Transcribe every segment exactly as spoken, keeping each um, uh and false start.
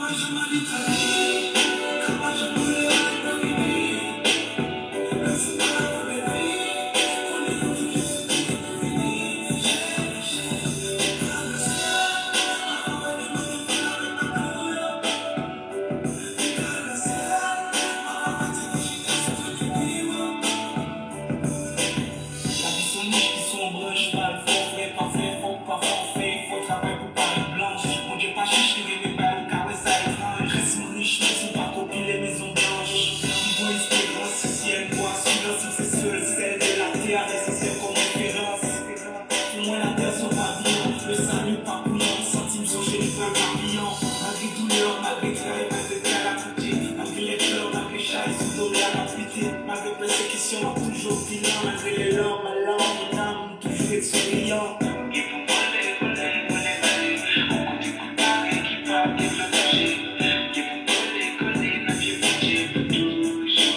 Lavi se yon nich ki sou yon branch, pa l fè w fè, pa fè fòk, pa fè w fè efò, travay pou parèt blanch. Bondye pa chèche renmen bay ou ka wè sa etranj. Rès mwen rich, men si w pa ko pile mezon blanch. M gon esperans, syèl bwa silans, m se sèl sèl de latè, nesesè kòm referans. Pou mwen, latè se yon paviyon, le sali pa pou yon. Santi m sonje li pran papiyon. Malgre doulè, malgre tray, malgre tray la koute, malgre lè plè, malgre chay sou do m la k ap pete, malgre pèsekisyon, m ap toujou vivan, malgre les larmes, malheur, mon âme, m toujou ret souriyan. Gen pou kole, kole, kole, kole, yon kote kout pare ki pa gen lòt danje. Gen pou kole, kole nan pye Bondye pou toujou.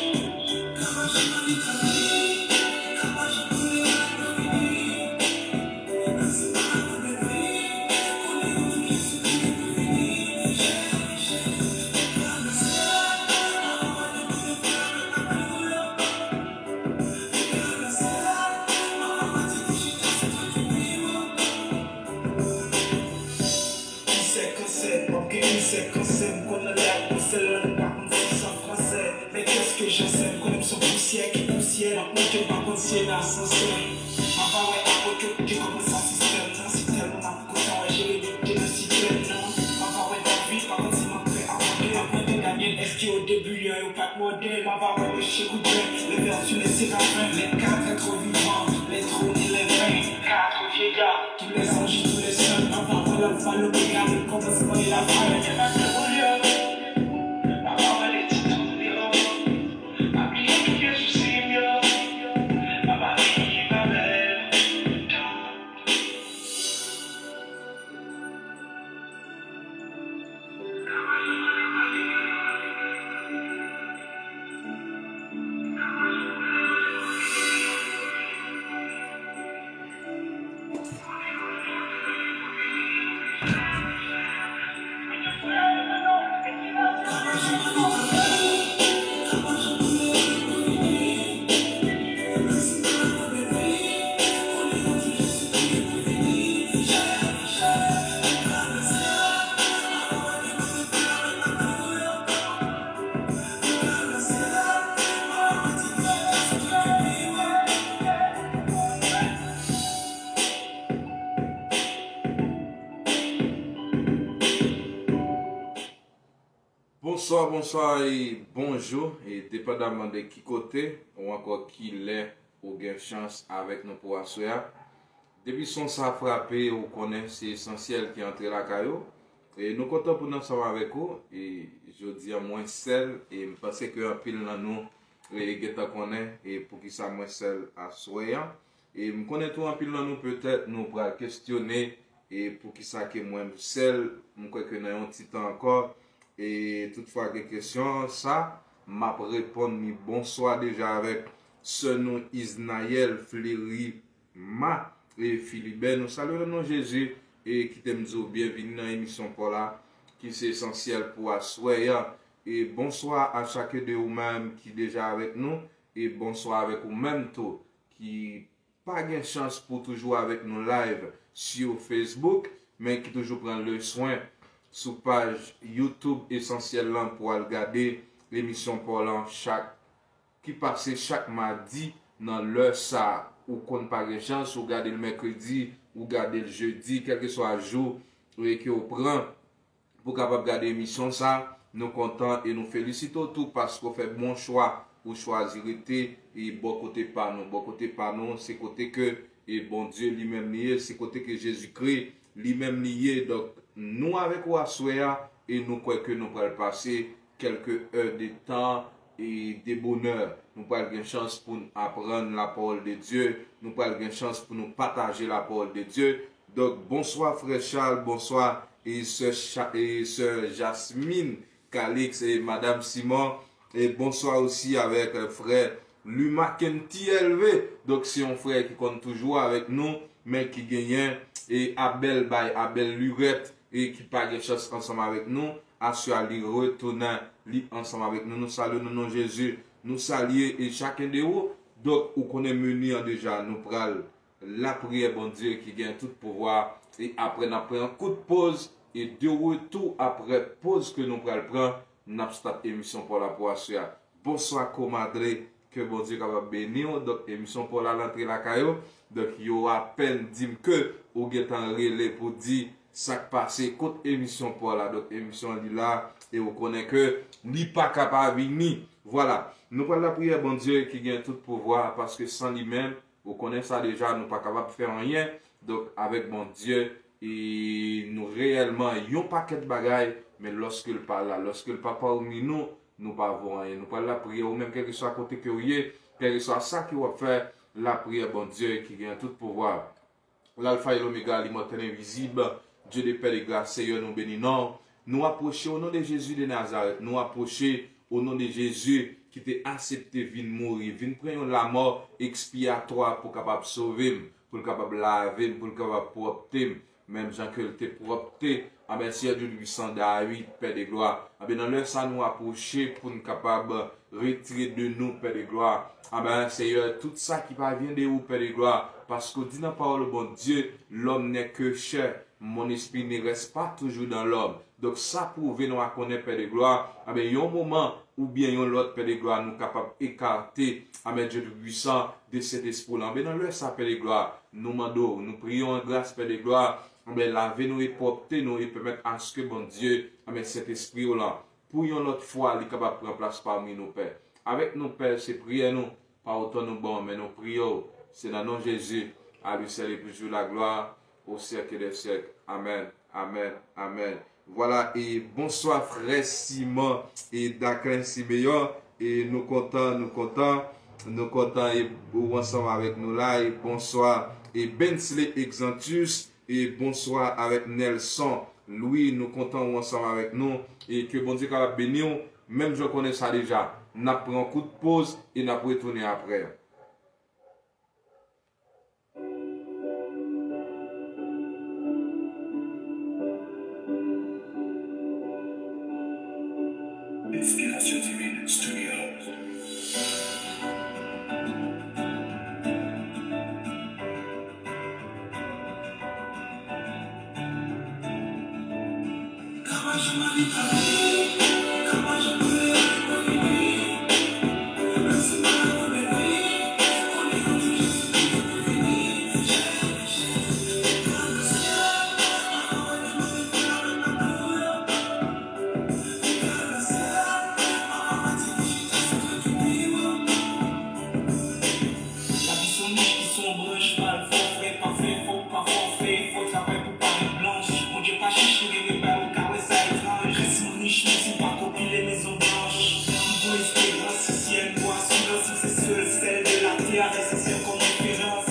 Ki sè kansè, w ap gen wisè kansè, m konn nan lè ak pwosè, lanng pa konn si san fransè. Men kèske jansè, m konnen m se yon pousyè ki pousyè, m ap monte, m pa konn si e nan asansè. M ap pa wè apote, te kòmanse a sistèm nan, si tèlman m ap kontan wè Jeremi te nan sitèm nan. M ap pa wè David, pa konn si m ap fè abòde, m ap mande Danyèl, èske o debi lyon yo pa t mòde? M ap pa wè mesye Koudmen, les vers sur les séraphins, les quatre êtres vivants, les trônes et les vingt-quatre vieillards. Tous les anges, tous les saints, avant l'alpha, l'oméga, le commencement et la fin. Bonswa, bonswa e bonjou, e depandaman de ki kote ou ankò ki lè ou gen chans avèk nou pou aswè a. Depi son sa frape, ou konnen se Esansyèl ki antre lakay ou. E nou kontan pou n ansanm avèk ou. E jodi a, mwen sèl, e m panse ke anpil nan nou, e gentan konnen, e poukisa mwen sèl aswè a. E m konnen tou anpil nan nou, petèt, nou pral kestyone, e poukisa ke mwen m sèl, m kwè ke nan yon ti tan ankò, e toutfwa gen kesyon sa, m ap reponn li. Bonswa deja avèk sè nou Isnaël Fleuri Ma e Filibè, nou salye nan non Jezi e kite m di w byenvini nan emisyon pa w la ki se Esansyèl pou aswè a. E bonswa a chak de ou menm ki deja avèk nou e bonswa avèk ou menm tou ki pa gen chans pou toujou avèk nou live sou Facebook, men ki toujou pran le swen sou paj YouTube Esansyèl lan pou al gade emisyon pa w lan chak ki pase chak madi nan lè sa a. Ou konn pa gen chans, ou gade l mèkredi, ou gade l jedi, kèlkeswa jou e ke w pran pou w kapab gade emisyon sa. Nou kontan e nou felisite w tou paske w fè bon chwa, ou chwazi rete e bò kote pa nou. Bò kote pa nou, se kote ke e Bondye li menm li ye, se kote ke Jezikri li menm li ye. Donk, nou avèk ou aswè a e nou kwè ke nou pral pase kèlke è de tan e de bonè. Nou pral gen chans pou n aprann lapawòl de Dye. Nou pral gen chans pou nou pataje lapawòl de Dye. Donk, bonswa frè Charles, bonswa e sè Cha-, e sè Jasmine, Calix e madam Simon. E bonswa osi avèk, e, frè Luma Kenty L V. Donk, se yon frè ki konn toujou avèk nou, men ki genyen e Abèl bay Abèl Lurèt e ki pa gen chans ansanm avèk nou. Aswè a, li retounen, li ansanm avèk nou. Nou salye w nan non Jezi. Nou salye e chaken de ou. Donk, ou konnen meni an deja. Nou pral lapriyè Bondye ki gen tout pouvwa. E apre, n ap pran yon kout poz. E de retou, apre poz ke nou pral pran, n ap stat emisyon pa w la pou aswè a. Bonswa, komadre. Ke Bondye kapab beni w. Donk, emisyon pa w la antre lakay ou. Donk, yo apèn di m ke ou gentan rele pou di sa k pase, kot emisyon pa w la. Donk, emisyon an li la, e ou konnen ke li pa ka pa vini. Vwala. Nou pral lapriyè Bondye ki gen tout pouvwa, paske san li menm, ou konnen sa deja, nou pa kapab fè anyen. Donk, avèk Bondye, e nou reyèlman yon pakèt bagay, men lòske l pa la, lòske l pa pami nou, nou pa vo anyen. Nou pral lapriyè, ou menm, kèlkeswa kote ke w ye, kèlkeswa sa ke w ap fè, lapriyè Bondye ki gen tout pouvwa. L'Alpha et l'Oméga, l'Immortel Invisible, Dieu de paix, de grâce, Seyè, nou beni non w. Nou apwoche o non de Jezi de Nazarèt, nou apwoche o non de Jezi ki te asepte vin mouri, vin pran yon lamò ekspiyatwa pou kapab sove m, pou l kapab lave m, pou l kapab pwòpte m, menm jan ke l te pwòpte, anben, Seyè Dye Toupisan, David, Pè de glwa. Anben, nan lè sa, nou apwoche pou n kapab retire de nou, Pè de glwa. Anben, Seyè, tout sa ki pa vyen de ou, Pè de glwa, paske w di nan pawòl ou, Bondye, l'homme n'est que chair, mon esprit ne reste pas toujours dans l'homme. Donk, sa pwouve nou a konnen, Pè de glwa, anben, yon moman oubyen yon lòt, Pè de glwa, nou kapab ekate, anben, Dye Toupisan, de Sentespri w la. Anben, nan lè sa, Pè de glwa, nou mande w, nou priye w an gras, Pè de glwa, anben, lave nou e pwòpte nou e pèmèt aske Bondye, anben, Sentespri w la, pou yon lòt fwa, li kapab pran plas pami nou, Pè. Avèk nou, Pè, se priyè nou, pa otan nou ban w, men nou priye w. Se nan non Jezi, à lui seul et pour toujours la gloire, au siècle des siècles. Amèn, amèn, amèn. Vwala, e bonswa, frè Simon e Daklen Simeyon. E nou kontan, nou kontan, nou kontan, e ou ansanm avèk nou la. E bonswa, e Bensley Exantus. E bonswa avèk Nelson Louis, nou kontan ou ansanm avèk nou. E ke Bondye kapab beni w. Menm jan w konnen sa deja, n ap pran yon kout poz e n ap retounen apre. Inspiration Divine Studio. Lavi se yon nich ki se yon branch, pa l fò frè, pa fè fò, pa fò fè, fò travay pou parèt blanch. Bondye pa chich, li rele bay ou ka wè sa etranj. Rès yon nich, men si w pa konpile mezon blanch. M gon esperans, si syèl m gon asirans, m se sèl sèl de latè, avè se sèl kòm referans.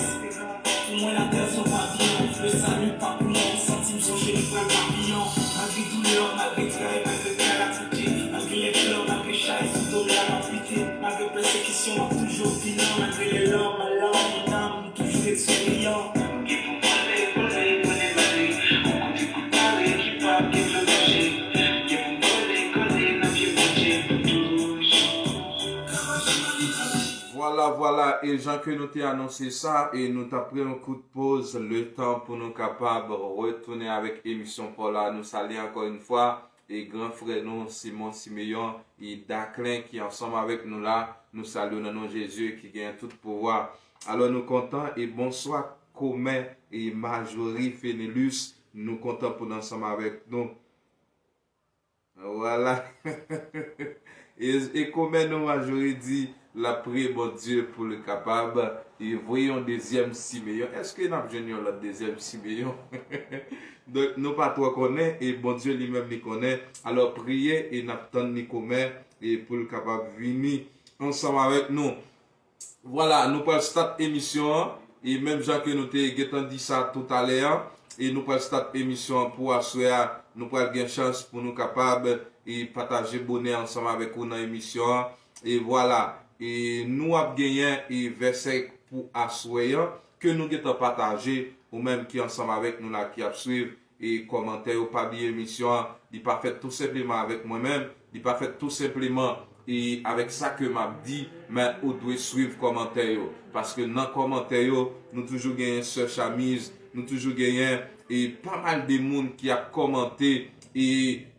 Pou mwen, latè se yon paviyon, le salut pa pou yon, santi m sonje li pral papiyon. Malgre doulè, malgre tray, malgre kay la koute, malgre lè plè, malgre chay sou do m la m ap lite, malgre pèsekisyon, m ap toujou vivan, malgre lè lòm, malè, mon âme, m toujou ret souriyan. M gen pou m vole, vole, vole, vole, yon kout, kout pare ki p ap gen dlo manje. M gen pou m kole, kole nan pye Bondye pou toujou. Vwala, vwala, e jan ke nou te anonse sa, e nou t ap pran yon kout poz, letan pou nou kapab retounen avèk emisyon pa w la. Nou salye ankò yon fwa, e gran frè nou, Simon Simeyon, e Daklen ki ansanm avèk nou la. Nou salye w nan non Jezi ki gen tout pouvwa. Alò, nou kontan, e bonswa, Komè e Majori Fenelus, nou kontan pou n ansanm avèk nou. Vwala. E, e kòman nou Majori di l ap priye Bondye pou l kapab e voye yon dezyèm Simeyon. Èske n ap jwenn yon lòt dezyèm Simeyon? Donk, nou pa twò konnen, e Bondye li menm li konnen. Alò, priye e n ap tann li kòman e pou l kapab vini ansanm avèk nou. Vwala, nou pral stat emisyon an. E menm jan ke nou te gentan di sa toutalè an, e nou pral stat emisyon an pou aswè a. Nou pral gen chans pou nou kapab e pataje bonè ansanm avèk ou nan emisyon an. E vwala, e nou ap genyen e vèsè pou aswè an ke nou gentan pataje, ou menm ki ansanm avèk nou la ki ap swiv e kòmantè yo. Pa bliye emisyon an, li pa fèt tou senpleman avèk mwen menm, li pa fèt tou senpleman e avèk sa ke m ap di, men ou dwe swiv kòmantè yo. Paske nan kòmantè yo, nou toujou genyen sè Chamiz, nou toujou genyen e pa mal de moun ki ap kòmante e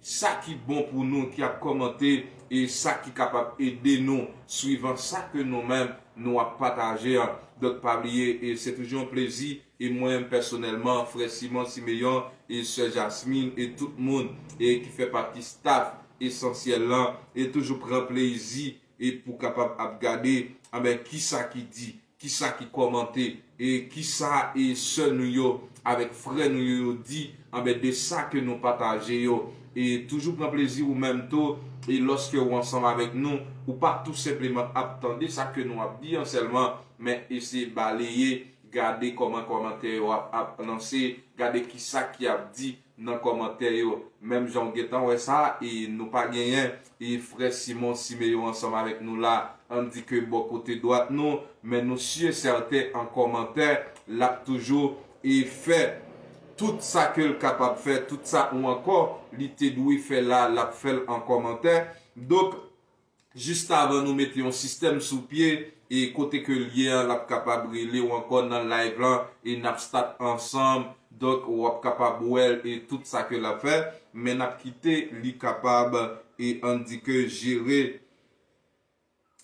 sa ki bon pou nou, ki ap kòmante e sa ki kapab ede nou, swivan sa ke nou menm nou ap pataje an. Donk pa bliye, e se toujou yon plezi, e mwen menm pèsonèlman, frè Simon Simeyon e sè Jasmine e tout moun e ki fè pati staff Esansyèl lan, e toujou pran plezi e pou kapab ap gade, anben, kisa ki di, kisa ki kòmante, e kisa e sè nou yo avèk frè nou yo, yo di, anben, de sa ke nou pataje yo. E toujou pran plezi ou menm tou, e lòske ou ansanm avèk nou, ou pa tou senpleman ap tande sa ke nou ap di an sèlman, men eseye baleye, gade kòman kòmantè yo ap, ap lanse, gade kisa ki ap di nan kòmantè yo. Menm jan w gentan wè sa, e nou pa genyen e frè Simon Simeyon ansanm avèk nou la, ann di ke bò kote dwat nou, men nou si e sèten an kòmantè, l ap toujou e fè tout sa ke l kapab fè, tout sa ou ankò li te dwe fè la, l ap fè l an kòmantè. Donk, jis avan nou mete yon sistèm sou pye, e kote ke l ye a, l ap kapab rele w ankò nan live lan, e n ap start ansanm. Donk, w ap kapab wè l e tout sa ke l ap fè, men n ap kite li kapab, e ann di ke jere.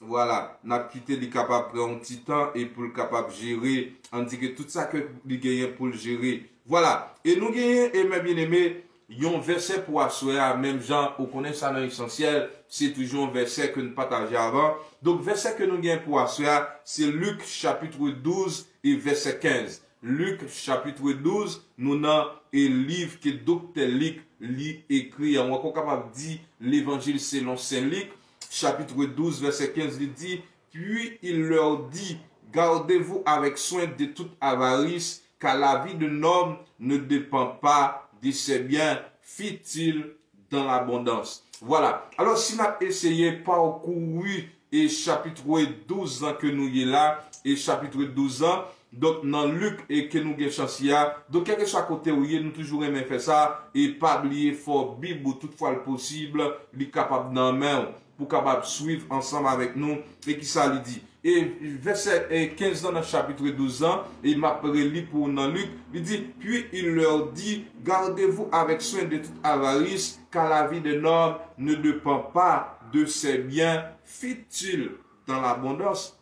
Vwala, n ap kite li kapab pran yon ti tan e pou l kapab jere, ann di ke tout sa ke li genyen pou l jere. Vwala, e nou genyen, e mè byeneme, yon vèsè pou aswè a, menm jan ou konnen sa nan Esansyèl, se toujou yon vèsè ke n pataje avan. Donk, vèsè ke nou gen pou aswè a, se Lik chapit douz e vèsè kenz. Lik chapit douz, nou nan e liv ke Doktè Lik li ekri an. Ou ankò kapab di Levanjil selon Sen Lik, chapit douz, vèsè kenz, li di, Puis il leur dit, Gardez-vous avec soin de toute avarice, car la vie d'un homme ne dépend pas de ses biens, fit-il dans l'abondance. Vwala. Alò, si n ap eseye pakouri e chapit douz lan ke nou ye la, e chapit douz lan, donk nan Lik e ke nou gen chans ye a, donk kèlkeswa kote ou ye, nou toujou renmen fè sa, e pa bliye fò Bib ou, tout fwa l posib, li kapab nan men w, pou kapab swiv ansanm avèk nou, e kisa li di. E vèsè, e kenz lan nan chapit douz lan, e m ap reli pou ou nan Lik, li di, Puis il leur dit, Gardez-vous avec soin de toute avarice, car la vie d'un homme ne dépend pas de ses biens, fit-il dans l'abondance.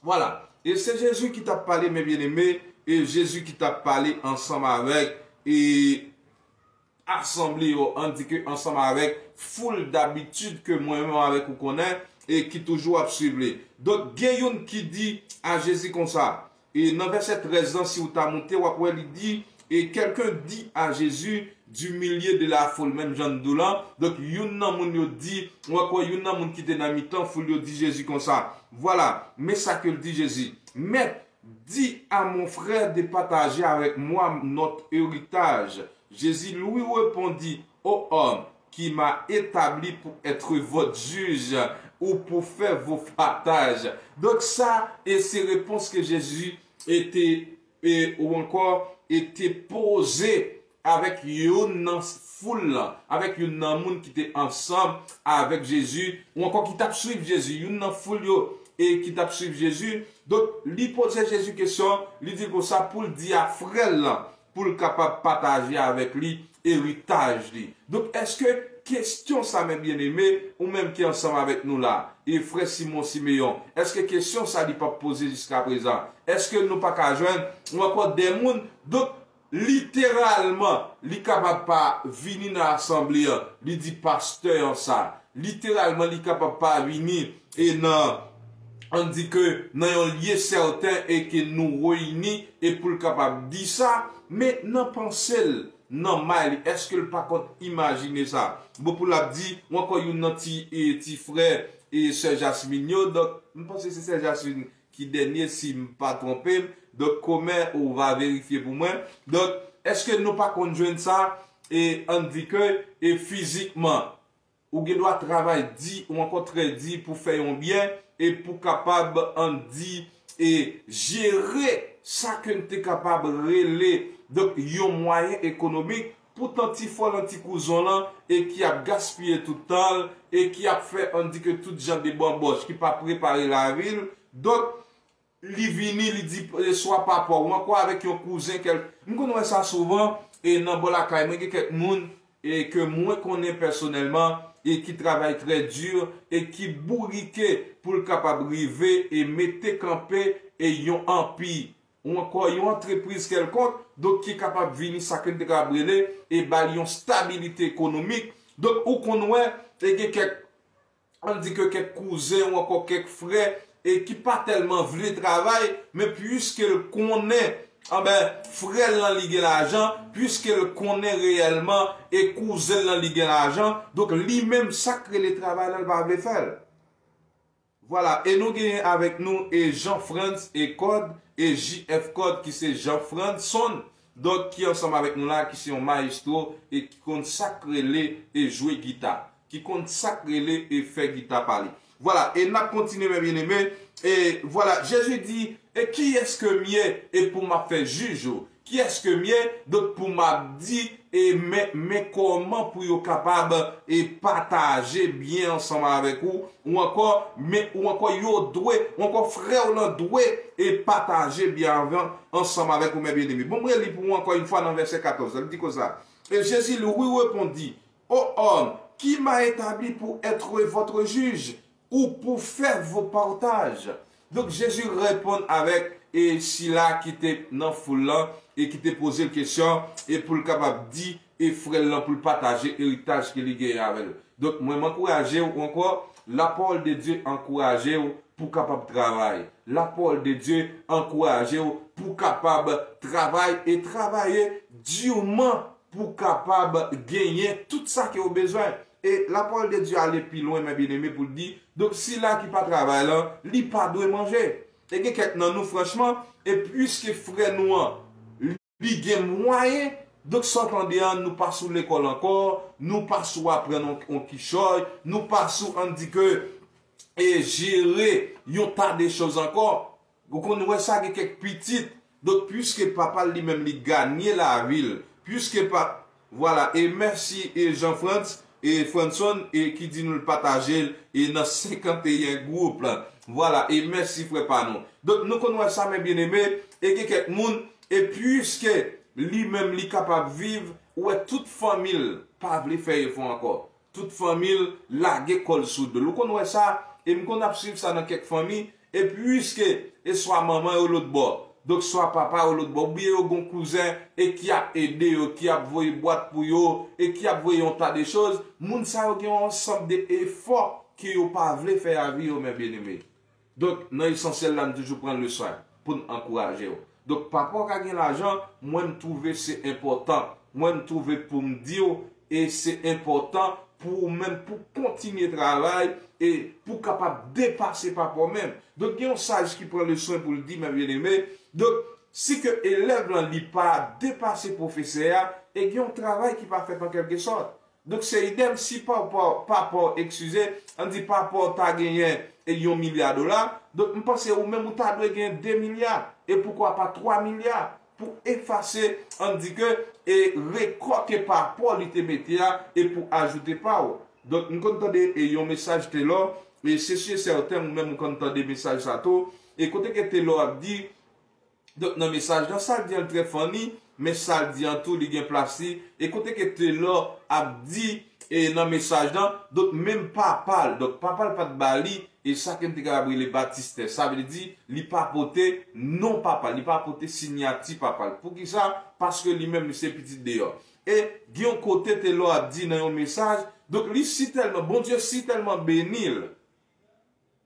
Vwala. E se Jezi ki t ap pale, mè byeneme, e Jezi ki t ap pale ansanm avèk, e asanble yo, ann di ke ansanm avèk foul dabitid ke mwen menm avèk ou konnen e ki toujou ap swiv li. Donk, gen youn ki di a Jezi konsa, e nan vèsè trèz lan, si w ta moute, w ap wè li di, et quelqu'un dit à Jésus du milieu de la foule, menm jan n di w lan. Donk, youn nan moun yo di, ou ankò youn nan moun ki te nan mitan foul yo di Jezi konsa, Vwala, men sa ke l di Jezi, Mèt, Dis à mon frère de partager avec moi notre héritage. Jésus lui répondit, Ô homme, qui m'a établi pour être votre juge ou pour faire vos partages. Donk sa, e se repons ke Jezi e te, e, ou ankò, e te poze avèk youn nan foul lan, avèk youn nan moun ki te ansanm avèk Jezi, ou ankò ki t ap swiv Jezi, youn nan foul yo e ki t ap swiv Jezi. Donk, li poze Jezi kesyon, li di l konsa pou l di a frè l lan, pou l kapab pataje avèk li eritaj li. Donk, èske kesyon sa, mè byeneme, ou menm ki ansanm avèk nou la, e frè Simon Simeyon, èske kesyon sa li p ap poze jiskaprezan? Èske nou pa ka jwenn ou ankò de moun? Donk, literalman, li kapab pa vini nan asanble an, li di pastè an sa. Literalman, li kapab pa vini e nan, ann di ke nan yon lye sèten e ke nou reyini e pou l kapab di sa, men nan panse l, nan may li, èske l pa konn imajine sa? Bon, pou l ap di, ou ankò youn nan ti, e, ti frè e sè Jasmine yo, donk, m panse se sè Jasmine ki dènye, si m pa twonpe m. Donk, kòmè ou va verifye pou mwen. Donk, èske nou pa konn jwenn sa? E ann di ke, e fizikman, ou gen dwa travay di, ou ankò trè di pou fè yon byen, e pou kapab, ann di, e jere sa ke n te kapab rele, donk, yon mwayen ekonomik, pou tan ti frè w lan, ti kouzen w lan, e ki ap gaspiye tout tan l, e ki ap fè, ann di ke tout jan de banbòch, ki pa prepare lavi l. Donk, li vini, li di, e swa papa w, ou ankò avèk yon kouzen kèl. M konn wè sa souvan, e nan bò lakay mwen, gen kèk moun, e ke mwen konnen pèsonèlman, e ki travay trè di, e ki bourike pou l kapab rive e mete kanpe, e yon anpi, ou ankò yon antrepriz kèlkonk, donk ki kapab vini sa ke n te kapab rele, e ba l yon stabilite ekonomik. Donk, ou konn wè, e gen kèk, ann di ke kèk kouzen ou ankò kèk frè, e ki pa tèlman vle travay, men piske l konnen, anben, frè l lan li gen lajan, piske l konnen reyèlman, e kouzen l lan li gen lajan, donk li menm sa k rele travay la, l pa vle fè l. Vwala, e nou genyen avèk nou e Jean Frantz e Code, e J F Code ki se Jean Frantz Son, donk ki ansanm avèk nou la, ki se yon mayestwo e ki konn sa k rele e jwe gita, ki konn sa k rele e fè gita pale. Vwala, e n ap kontinye, mè byeneme. E vwala, Jezi di, e kiyès ke m ye e pou m ap fè jij ou? Kiyès ke m ye? Donk, pou m ap di, e men, men kòman pou yo kapab, e pataje byen ansanm avèk ou, ou ankò, men, ou ankò yo dwe, ou ankò frè w lan dwe, e pataje byen avè, ansanm avèk ou, mè byeneme. Bon, m reli pou ou ankò yon fwa nan vèsè katòz la, li di konsa, et Jésus lui répondit, Ô homme, qui m'a établi pour être votre juge ou pour faire vos partages? Donk, Jezi reponn avèk, e sila ki te nan foul lan, e ki te poze l kesyon, e pou l kapab di, e frè l lan pou l pataje eritaj ke li genyen avè l. Donk, mwen, m ankouraje w ankò, la parole de Dieu ankouraje w pou kapab travay. La parole de Dieu ankouraje w pou kapab travay e travay diman pou kapab genyen tout sa ke w bezwen. E la parole de Dieu ale pi lwen, mè byeneme, pou l di, donk, sila ki pa travay lan, li pa dwe manje. E gen kèk nan nou, franchman, e piske frè nou an, li gen mwayen, donk, sa w tande an, nou pa sou lekòl ankò, nou pa sou aprann on, on kichòy, nou pa sou, ann di ke, e jere yon ta de choz ankò. Ou konn wè sa, gen kèk pitit. Donk, piske papa l li menm li ganye lavi l, piske pa, vwala, e mèsi, e Jean Frantz, e Frantzson, e ki di nou l pataje l, e nan senkanteyen gwoup la. Vwala, e mèsi frè pa nou. Donk, nou konn wè sa, mè byeneme, e gen kèk moun, e piske li menm li kapab viv, ou wè tout fanmi l pa vle fè efò ankò. Tout fanmi l lage kò l sou do l. Ou konn wè sa, e m konn ap swiv sa nan kèk fanmi, e piske e swa manman yo lòt bò, donk swa papa yo lòt bò, oubyen yo gon kouzen e ki ap ede yo, ki ap voye bwat pou yo, e ki ap voye yon ta de choz, moun sa yo gen yon ansanm de efò ke yo pa vle fè a vi yo, mè byeneme. Donk, nan esansyèl la, n toujou pran leson pou n ankouraje w. Donk, papa w ka gen lajan, mwen, m twouve se enpòtan. Mwen, m twouve pou m di w, e se enpòtan pou ou menm, pou kontinye travay, e pou kapab depase papa w menm. Donk, gen yon saj ki pran leson pou l di, mè byeneme, donk, si ke elèv lan, li pa depase pwofesè a, e gen yon travay ki pa fèt an kèlkesòt. Donk, se idèm si papa, papa w, eskize, ann di papa w ta genyen, e, yon milya dola, donk, m panse ou menm ou ta dwe genyen de milya, e poukwa pa twa milya, pou efase, ann di ke, e, rekò ke papa w li te mete a, e pou ajoute pa w. Donk, m konn tande, e, yon mesaj Telò, e se si e sèten ou menm ou konn tande mesaj sa tou, e kote ke Telò ap di, Donk, nan mesaj lan, sa l di an, l trè funny, men sa l di an tou, li gen plas li. E kote ke Telò ap di, e nan mesaj lan, donk, menm papa l, donk, papa l pa t ba li, e sa ke n te kapab rele batistè. Sa vle di, li pa pote non papa l, li pa pote siyati papa l. Poukisa? Paske li menm, li se pitit deyò. E gen yon kote Telò ap di nan yon mesaj, donk, li sitèlman, Bondye sitèlman beni l,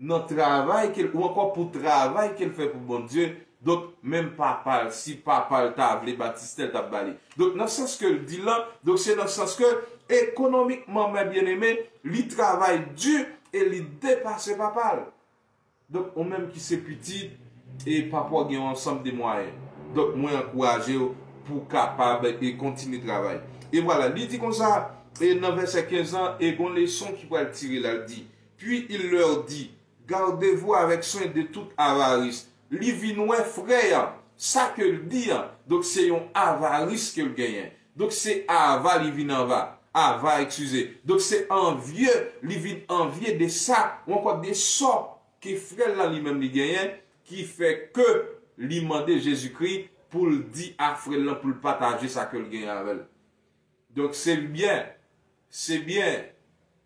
nan travay ke l, ou ankò pou travay ke l fè pou Bondye. Donk, menm papa l, si papa l ta vle batistè, l t ap ba li. Donk, nan sans ke l di l lan, donk, se nan sans ke, ekonomikman, mè byeneme, li travay di e li depase papa l. Donk, ou menm ki se pitit, e papa w gen yon ansanm de mwayen. Donk, mwen ankouraje w pou w kapab e kontinye travay. E vwala, li di konsa, e nan vèsè kenz lan, e gon leson ki pral tire la, l di, Puis il leur dit, Gardez-vous avec soin de toute avarice. Li vin wè frè a, sa ke l di an, donk se yon avaris ke l genyen. Donk se ava li vin anva. Ava, eskize. Donk se anvye, li vin anvye de sa, ou ankò de sò ke frè l lan li menm li genyen, ki fè ke li mande Jezikri pou l di a frè l lan pou l pataje sa ke l genyen avè l. Donk se byen, se byen,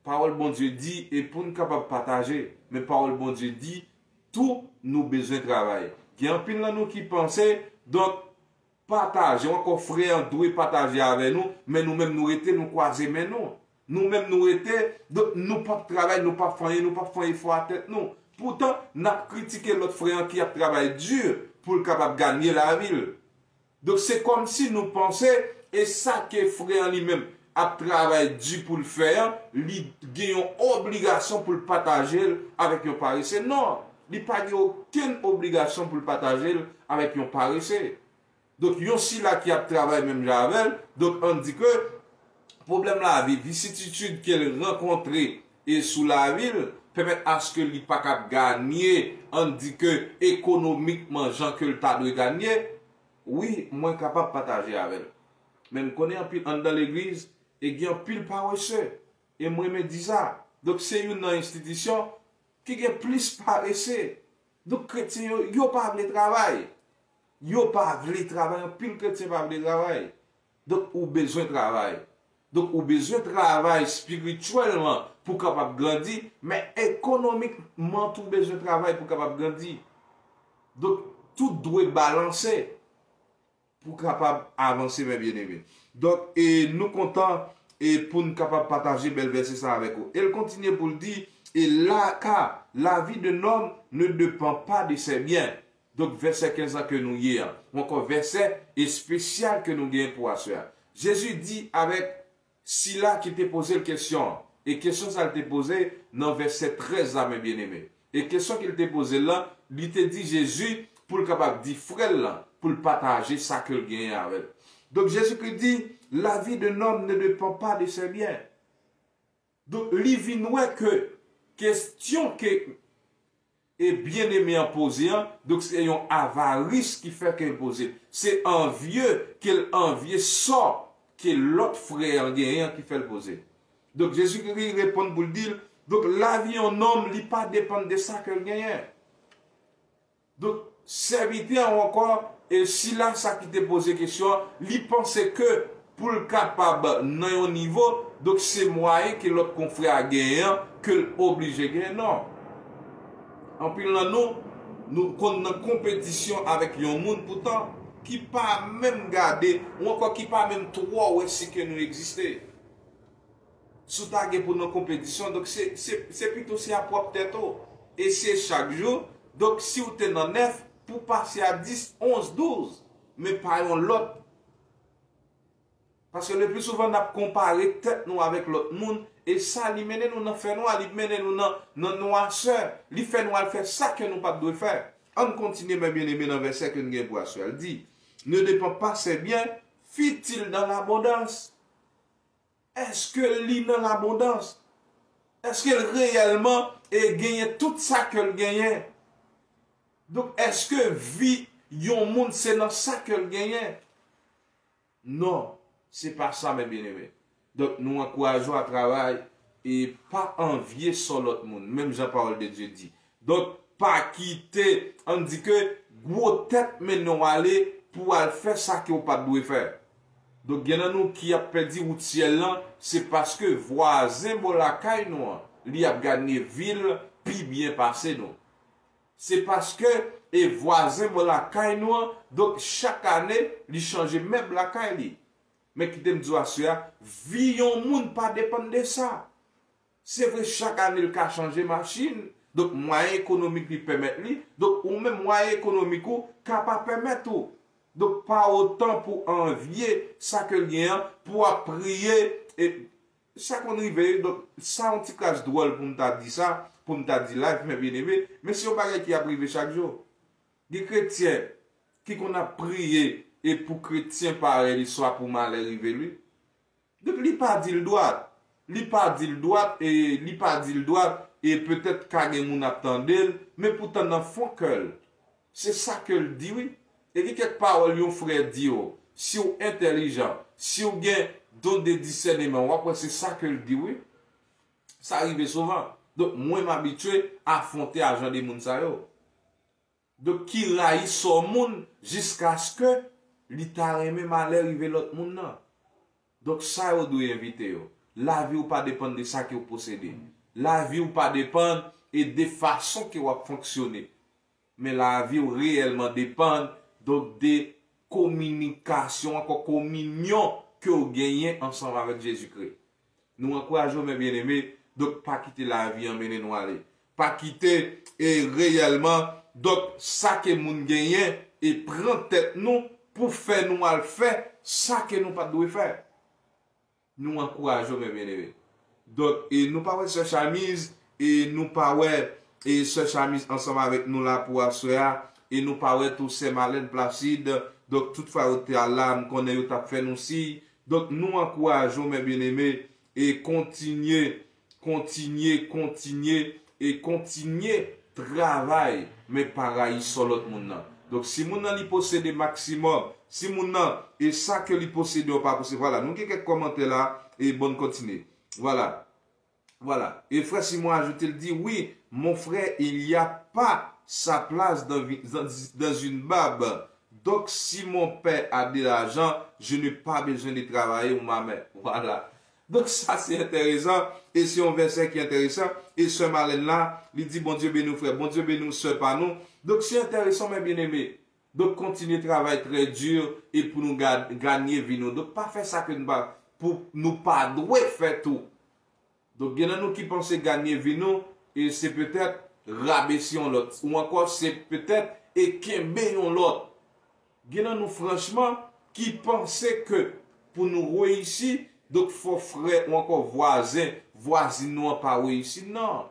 pawòl Bondye di, e pou n kapab pataje, men pawòl Bondye di tou, nou bezwen travay. Gen anpil nan nou ki panse, donk, pataje, ou ankò frè an dwe pataje avè nou, men nou menm nou rete, nou kwaze men nou. Nou menm nou rete, donk nou p ap travay, nou p ap fè anyen, nou p ap fè efò a tèt nou. Poutan, n ap kritike lòt frè an ki ap travay di pou l kapab ganye lavi l. Donk se kòmsi nou panse, e sa ke frè an li menm ap travay di pou l fè an, li gen yon obligasyon pou l pataje l avèk yon parese. Non, li pa gen okenn obligasyon pou l pataje l avèk yon parese. Donk yon sila ki ap travay menm jan avè l, donk ann di ke pwoblèm lavi, visititid ke l rankontre e sou lavi l, pèmèt aske li pa kab ganye, ann di ke ekonomikman jan ke l ta dwe ganye, wi, mwen kapab pataje avè l. Men m konnen anpil anndan legliz, e gen anpil parese. E m renmen di sa. Donk se youn nan enstitisyon ki gen plis parese. Donk kretyen yo, yo pa vle travay. Yo pa vle travay, anpil kretyen pa vle travay. Donk ou bezwen travay. Donk ou bezwen travay espirityèlman pou kapab grandi, men ekonomikman tou ou bezwen travay pou kapab grandi. Donk tout dwe balanse pou kapab avanse, men byeneme. Donk, e, nou kontan, e, pou n kapab pataje bèl vèsè sa avèk ou. E l kontinye pou l di, e la, car la vie d'un homme ne dépend pas de ses biens. Donk, vèsè kenz lan ke nou ye an, ou ankò vèsè espesyal ke nou genyen pou aswè a. Jezi di avèk sila ki te poze l kesyon an. E kesyon sa l te poze nan vèsè trèz la, men byeneme. E kesyon ke l te poze l lan, li te di Jezi pou l kapab di frè l lan, pou l pataje sa ke l genyen avè l. Donk, Jezikri di, la vie d'un homme ne dépend pas de ses biens. Donk, li vin wè ke kesyon ke e byeneme an poze an, donk se yon avaris ki fè ke l poze. Se anvye ke l anvye sò ke lòt frè an genyen an ki fè l poze. Donk, Jezikri reponn pou l di l, donk, lavi yon nonm, li pa depann de sa ke l genyen. Donk, sèvitè an ankò, e sila sa ki te poze kesyon an, li panse ke pou l kapab nan yon nivo, donk se mwayen ke lòt konfrè a genyen an, ke l oblije genyen. Non. Anpil nan nou, nou konn nan konpetisyon avèk yon moun poutan ki pa menm gade, ou ankò ki pa menm twò wè si ke nou egziste. Si w ta gen pou nan konpetisyon, donk se, se, se pito se a pwòp tèt ou. Eseye chak jou. Donk si w te nan nèf, pou pase a dis, onz, douz, men pa yon lòt. Paske le pli souvan n ap konpare tèt nou avèk lòt moun, e sa li mennen nou nan fènwa, li mennen nou nan, nan nwasè, li fè nou al fè sa ke nou pa t dwe fè. Ann kontinye, men byeneme, nan vèsè ke n gen pou aswè a. L di, ne dépend pas ses biens, fût-il dans l'abondance. Èske li nan labondans? Èske l reyèlman e genyen tout sa ke l genyen? Donk, èske vi yon moun se nan sa ke l genyen? Non, se pa sa, men byeneme. Donk, nou ankouraje w a travay e pa anvye sò lòt moun, menm jan pawòl de Dye di. Donk, pa kite, ann di ke gwo tèt mennen w ale pou w al fè sa ke w pa t dwe fè. Donk, gen nan nou ki ap pèdi wout syèl lan, se paske vwazen bò lakay nou an, li ap gade vil pi byen pase nou. Se paske e vwazen bò lakay nou an, donk chak ane, li chanje mèb lakay li. Men kite m di w aswè a, vi yon moun pa depann de sa. Se vre, chak ane l ka chanje machin, donk mwayen ekonomik li pèmèt li, donk ou menm mwayen ekonomik ou ka pa pèmèt ou. Donk pa otan pou anvye sa ke l gen an, pou w ap priye, e sa konn rive, donk sa yon ti kras dwòl pou m ta di sa, pou m ta di live, men byeneme, men se yon bagay ki ap rive chak jou. Gen kretyen ki konn ap priye e pou kretyen parèy li swa pou malè rive li. Donk li pa di l dwat. Li pa di l dwat e li pa di l dwat e petèt ka gen moun ap tande l, men poutan nan fon kè l, se sa ke l di wi. E gen kèk pawòl yon frè di yo, Si w entèlijan, si w gen don de disèneman, w ap wè se sa ke l di wi. Sa rive souvan. Donk, mwen m abitye afwonte a jan de moun sa yo. Donk, ki rayi sò moun jiskaske li ta renmen malè rive lòt moun nan. Donk, sa yo dwe evite yo. Lavi w pa depann de sa ke w posede. Lavi w pa depann e de fason ke w ap fonksyone. Men lavi w reyèlman depann, donk, de kominikasyon, ankò kominyon ke w genyen ansanm avèk Jezikri. Nou ankouraje w, men byeneme, donk, pa kite lavi an mennen nou ale. Pa kite, e reyèlman, donk, sa ke moun genyen, e pran tèt nou pou fè nou al fè sa ke nou pa t dwe fè. Nou ankouraje w, men byeneme. Donk, e nou pa wè sè Chamiz, e nou pa wè, e sè Chamiz ansanm avèk nou la pou aswè a, e nou pa wè tou sè Malèn Plasid. Donk, tout fwa yo te al la, m konnen yo t ap fè nou siy. Donk, nou ankouraje w, men byeneme, e kontinye, kontinye, kontinye, e kontinye travay, men pa rayi sò lòt moun nan. Donk, si moun nan li posede maksimòm, si moun nan, e sa ke li posede, ou pa posede, vwala, nou gen kèk kòmantè la, e bon kontinye. Vwala. Vwala. E frè Simon ajoute, l di, oui, mon frère, il y a pas sa place dans, dans, dans une bab. Donc, si mon père a de l'argent, je n'ai pas besoin de travailler ou ma mère. Vwala. Donk, sa se enteresan, e se yon vèsè ki enteresan, e sè Malèn la, li di, Bondye beni w, frè, Bondye beni w, sè pa nou. Donk, se enteresan, men byeneme. Donk, kontinye travay trè di, e pou nou ga-, ganye vi nou. Donk, pa fè sa ke nou pa, pou, nou pa dwe fè tou. Donk, gen nan nou ki panse ganye vi nou, e se petèt rabese yon lòt, ou ankò se petèt e kenbe yon lòt. Gen nan nou, franchman, ki panse ke pou nou reyisi, donk, fò frè ou ankò vwazen, vwazin nou an pa reyisi. Non.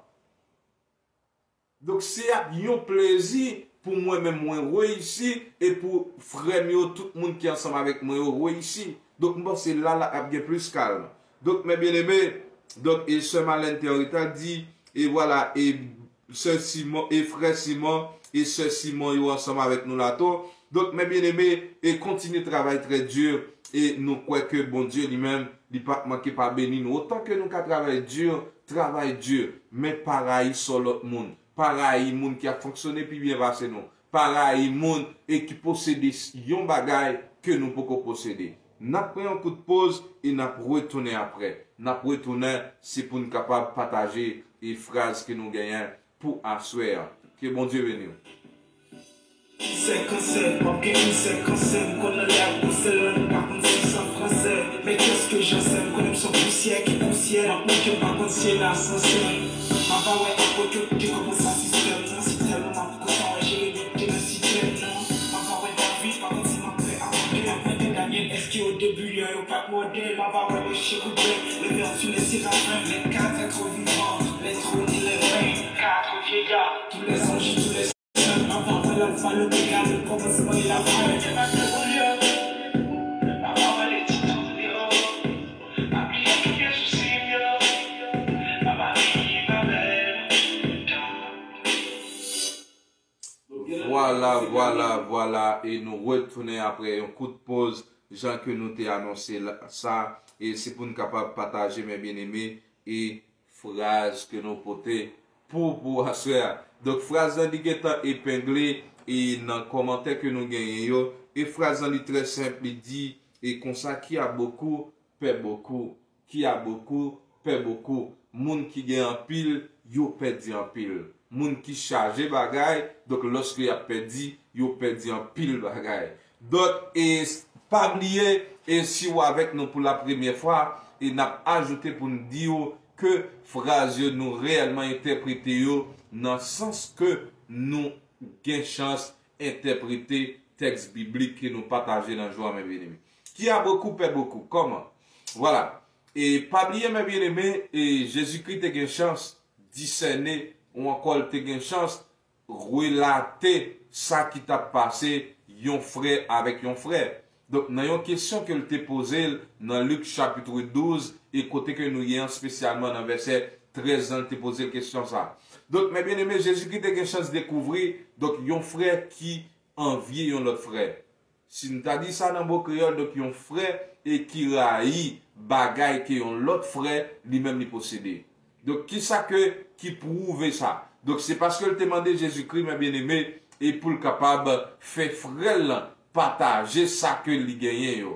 Donk, se ap yon plezi pou mwen menm mwen reyisi, e pou frè m yo, tout moun ki ansanm avèk mwen yo reyisi. Donk, m panse la, la ap gen plis kalm. Donk, men byeneme, donk, e sè Malèn te an reta, di, e vwala, e sè Simon, e frè Simon, e sè Simon yo ansanm avèk nou la tou. Donk, men byeneme, e kontinye travay trè di, e nou kwè ke Bondye li menm, li p ap manke pa beni nou. Otan ke nou ka travay di, travay di, men pa rayi sò lòt moun. Pa rayi moun ki ap fonksyone pi byen pase nou. Pa rayi moun e ki posede s-, yon bagay ke nou poko posede. N ap pran yon kout poz e n ap retounen apre. N ap retounen, se pou n kapab pataje e fraz ke nou genyen pou aswè a. Ke Bondye beni w. Sè kansè, m ap gen mizè kansè, m konn anlè ak boussole, m pa konn si se an fransè. Men kèske jan sè, m konnen m se yon pousyè ki pousyè, m ap monte, m pa konn si e nan asansè. M ap pa wè apot yo te kòmanse sistèm nan, si tèlman m ap konsa wè Jeremi te nan sistèm nan. M ap pa wè David, pa konn si m ap fè abandone. M ap mande Danyèl, èske o debi lè yo pa t mòde? M ap pa wè le chérubin, le vertu, les séraphins, les quatre êtres vivants, les trônes et les reins, quatre vieillards, tous les anges, tous les saints. M ap pa wè l'alpha, l'oméga, le commencement et la fin. Mwen te pa te olye. M ap pa wè le titan yo. Pa bliye kiyès ou se yo. Pa bliye pa bèl. Vwala, vwala, vwala, e nou retounen apre yon kout poz, jan ke nou te anonse la, sa, e se pou n kapab pataje, men byeneme, e fraz ke nou pote pou, pou aswè a. Donk, fraz lan li gentan epengle, e nan kòmantè ke nou genyen yo, e fraz lan li trè senp, li di, e konsa, qui a beaucoup, paie beaucoup. Qui a beaucoup, paie beaucoup. Moun ki gen anpil, yo pèdi anpil. Moun ki chaje bagay, donk, lòske y ap pèdi, yo pèdi anpil bagay. Donk, e s-, pa bliye, e si w avèk nou pou la premyè fwa, e n ap ajoute pou n di w ke fraz yo nou reyèlman entèprete yo nan sans ke nou gen chans entèprete tèks biblik ke nou pataje nan jou a, men byeneme. Qui a beaucoup paie beaucoup. Kòman? Vwala. E pa bliye, men byeneme, e Jezikri te gen chans disène, ou ankò l te gen chans relate sa ki t ap pase yon frè avèk yon frè. Donk, nan yon kesyon ke l te poze l nan Lik chapit douz, e kote ke nou ye an, espesyalman nan vèsè trèz lan, l te poze l kesyon sa. Donk, men byeneme, Jezikri te gen chans dekouvri, donk, yon frè ki anvye yon lòt frè. Si n ta di sa nan mo kreyòl, donk yon frè e ki rayi bagay ke yon lòt frè li menm li posede. Donk kisa ke ki pwouve sa? Donk se paske l te mande Jezikri, men byeneme, e pou l kapab fè frè l lan pataje sa ke li genyen yo.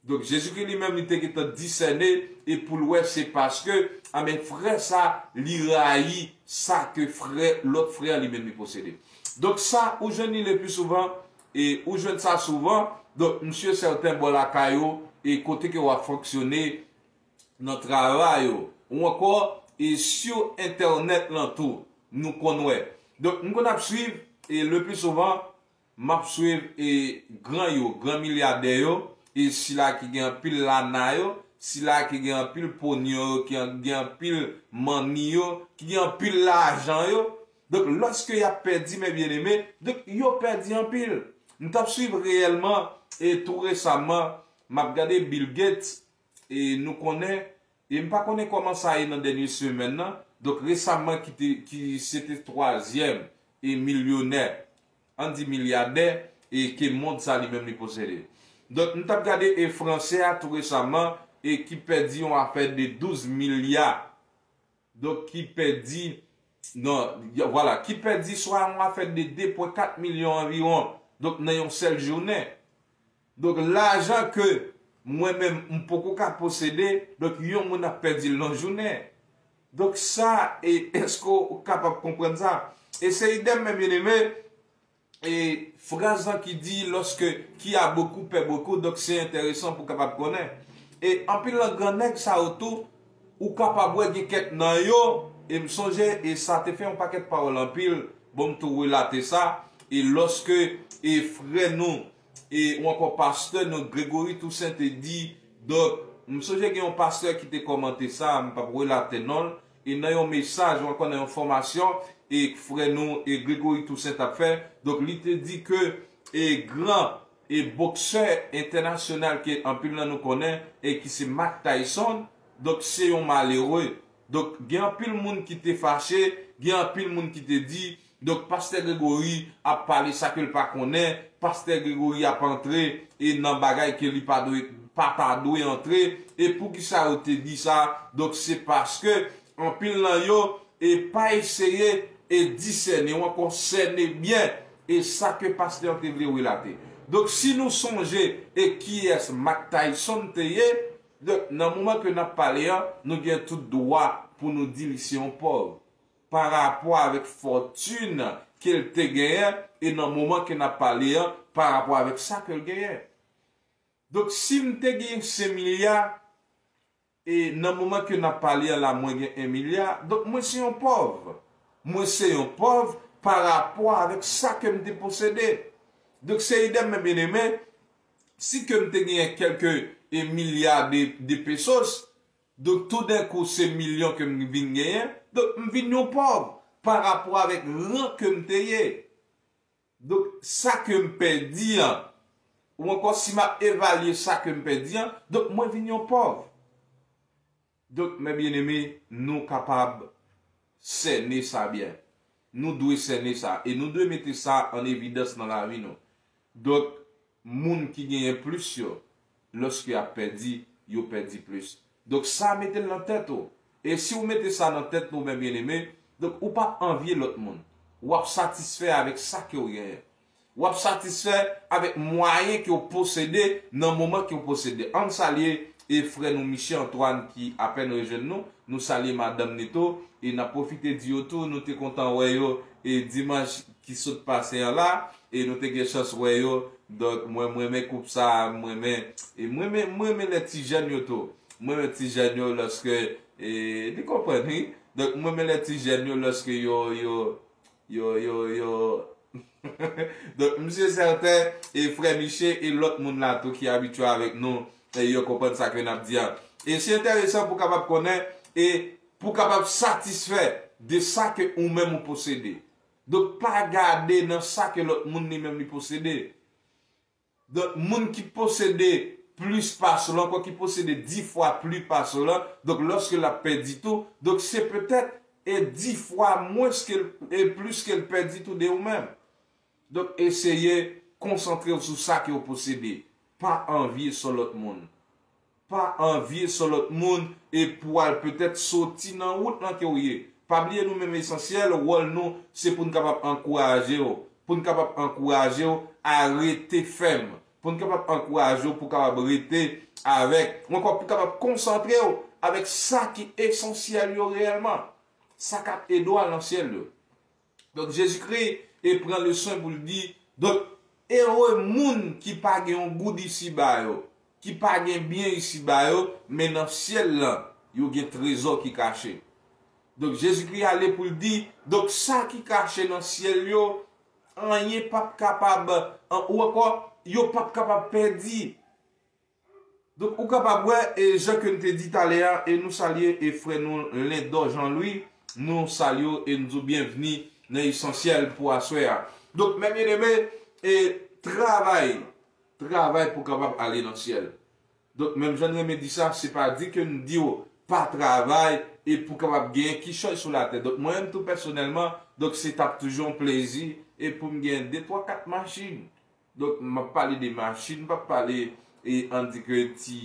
Donk Jezikri li menm li te gentan disène e pou l wè se paske, anben, frè sa li rayi sa ke frè, lòt frè li menm li posede. Donk sa ou jwenn li le pli souvan, e ou jwenn sa souvan, donk misye sèten bò lakay ou e kote ke w ap fonksyone nan travay ou, ou ankò e sou entènèt lan tou, nou konn wè. Donk m konn ap swiv e le pli souvan, m ap swiv e gran yo, gran milyadè yo, e sila ki gen anpil lana yo, sila ki gen anpil ponyo yo, ki an- gen anpil manni yo, ki gen anpil lajan yo. Donk lòske y ap pèdi, men byeneme, donk yo pèdi anpil. M t ap swiv reyèlman e tou resaman, m ap gade Bill Gates, e nou konnen, e m pa konnen kòman sa ye nan dènye semèn nan. Donk resaman ki te, ki se te twazyèm e milyonè, ann di milyadè, e ke mond sa li menm li posede. Donk m t ap gade e fransè a tou resaman, e ki pèdi yon afè de douz milya. Donk ki pèdi, non, y- vwala, ki pèdi swa yon afè de de pwen kat milyon anviwon, donk nan yon sèl jounen. Donk lajan ke mwen menm m poko ka posede, donk yon moun ap pèdi l nan jounen. Donk sa, e èske w kapab konprann sa? E se idèm, men byeneme, e fraz lan ki di, lorsque qui a beaucoup perd beaucoup, donk se enteresan pou kapab konnen. E anpil nan gran nèg sa yo tou, ou kapab wè gen kèk nan yo, e m sonje, e sa te fè yon pakèt pawòl anpil, bon, m tou relate sa, e lòske e frè nou, e ou ankò pastè nou, Gregory Toussaint te di, donk, m sonje gen yon pastè ki te kòmante sa, m p ap relate non l, e nan yon mesaj ou ankò nan yon fòmasyon, e frè nou, e Gregory Toussaint t ap fè, donk li te di ke, e gran, e boksè entènasyonal ke anpil nan nou konnen, e ki se Mike Tyson, donk se yon malere. Donk gen anpil moun ki te fache, gen anpil moun ki te di, donk pastè Gregory ap pale sa ke l pa konnen, pastè Gregory ap antre e nan bagay ke li pa dwe, pa ta dwe antre. E poukisa yo te di sa? Donk se paske anpil nan yo e pa eseye e disène ou ankò sène byen e sa ke pastè an te vle relate. Donk si nou sonje e kiyès Mike Tyson te ye, donk nan moman ke n ap pale an, nou gen tout dwa pou nou di li se yon pòv pa rapò avèk fòtin ke l te genyen e nan moman ke n ap pale an, pa rapò avèk sa ke l genyen. Donk si m te gen senk milya, e nan moman ke n ap pale an la, mwen gen en milya, donk mwen se yon pòv. Mwen se yon pòv pa rapò avèk sa ke m te posede. Donk se idèm, men byeneme, si ke m te genyen kèlke e milya de, de pesos, donk toudenkou se milyon ke m vin genyen, donk m vin yon pòv pa rapò avèk ran ke m te ye. Donk sa ke m pèdi an, ou ankò si m ap evalye sa ke m pèdi an, donk mwen vin yon pòv. Donk men byeneme, nou kapab sène sa byen. Nou dwe sène sa e nou dwe mete sa an evidans nan lavi nou. Donk moun ki genyen plis yo, lòske y ap pèdi, yo pèdi plis. Donk sa mete l nan tèt ou. E si w mete sa nan tèt nou, men byeneme, donk ou p ap anvye lòt moun. W ap satisfè avèk sa ke w genyen. W ap satisfè avèk mwayen ke w posede nan moman ke w posede. Ann salye e frè nou Michel Antoine ki apèn rejwenn nou. Nou salye madanm ni tou. E n ap pwofite di yo tou, nou te kontan wè yo e dimanch ki sot pase an la. E nou te gen chans wè yo. Donk mwen, mwen renmen koup sa, mwen renmen, e mwen renmen, mwen renmen lè ti jèn yo tou. Mwen renmen ti jèn yo lòske, e, li konprann, wi. Donk mwen renmen lè ti jèn yo lòske yo, yo, yo, yo, yo. Donk misye sèten, e frè Miche e lòt moun la tou ki abitye avèk nou, e yo konprann sa ke n ap di a. E se enteresan pou kapab konnen, e pou kapab satisfè de sa ke ou menm ou posede. Donk pa gade nan sa ke lòt moun li menm li posede. Donk moun ki posede plis pase w lan, ankò ki posede dis fwa plis pase w lan, donk lòske l ap pèdi tou, donk se petèt e dis fwa mwens ke l, e plis ke l pèdi tou de ou menm. Donk eseye konsantre w sou sa ke w posede. Pa anvye sò lòt moun. Pa anvye sò lòt moun e pou w al petèt soti nan wout lan ke w ye. Pa bliye nou menm esansyèl, wòl nou se pou n kapab ankouraje w, pou n kapab ankouraje w a rete fèm, pou n kapab ankouraje w pou w kapab rete avèk, ou ankò pou w kapab konsantre w avèk sa ki esansyèl yo reyèlman, sa k ap ede w al nan syèl yo. Donk, Jezikri e pran le swen pou l di, donk, ere moun ki pa gen yon goud isiba yo, ki pa gen byen isiba yo, men nan syèl lan, yo gen trezò ki kache. Donk, Jezikri ale pou l di, donk, sa ki kache nan syèl yo, anyen p ap kapab, an, ou ankò, yo p ap kapab pèdi. Donk, ou kapab wè, e jan ke n te di talè a, e nou salye e frè nou Lendò Jean Louis, nou salye w e n di w byenvni nan Esansyèl pou aswè a. Donk, mè byeneme, e travay, travay pou kapab ale nan syèl. Donk, menm jan n renmen di sa, se pa di ke n di w pa travay e pou kapab genyen kichòy sou latè. Donk, mwen menm tou pèsonèlman, donk, se t ap toujou yon plezi e pou m gen de, twa, kat machin. Donk, m ap pale de machin, m p ap pale, e, ann di ke ti,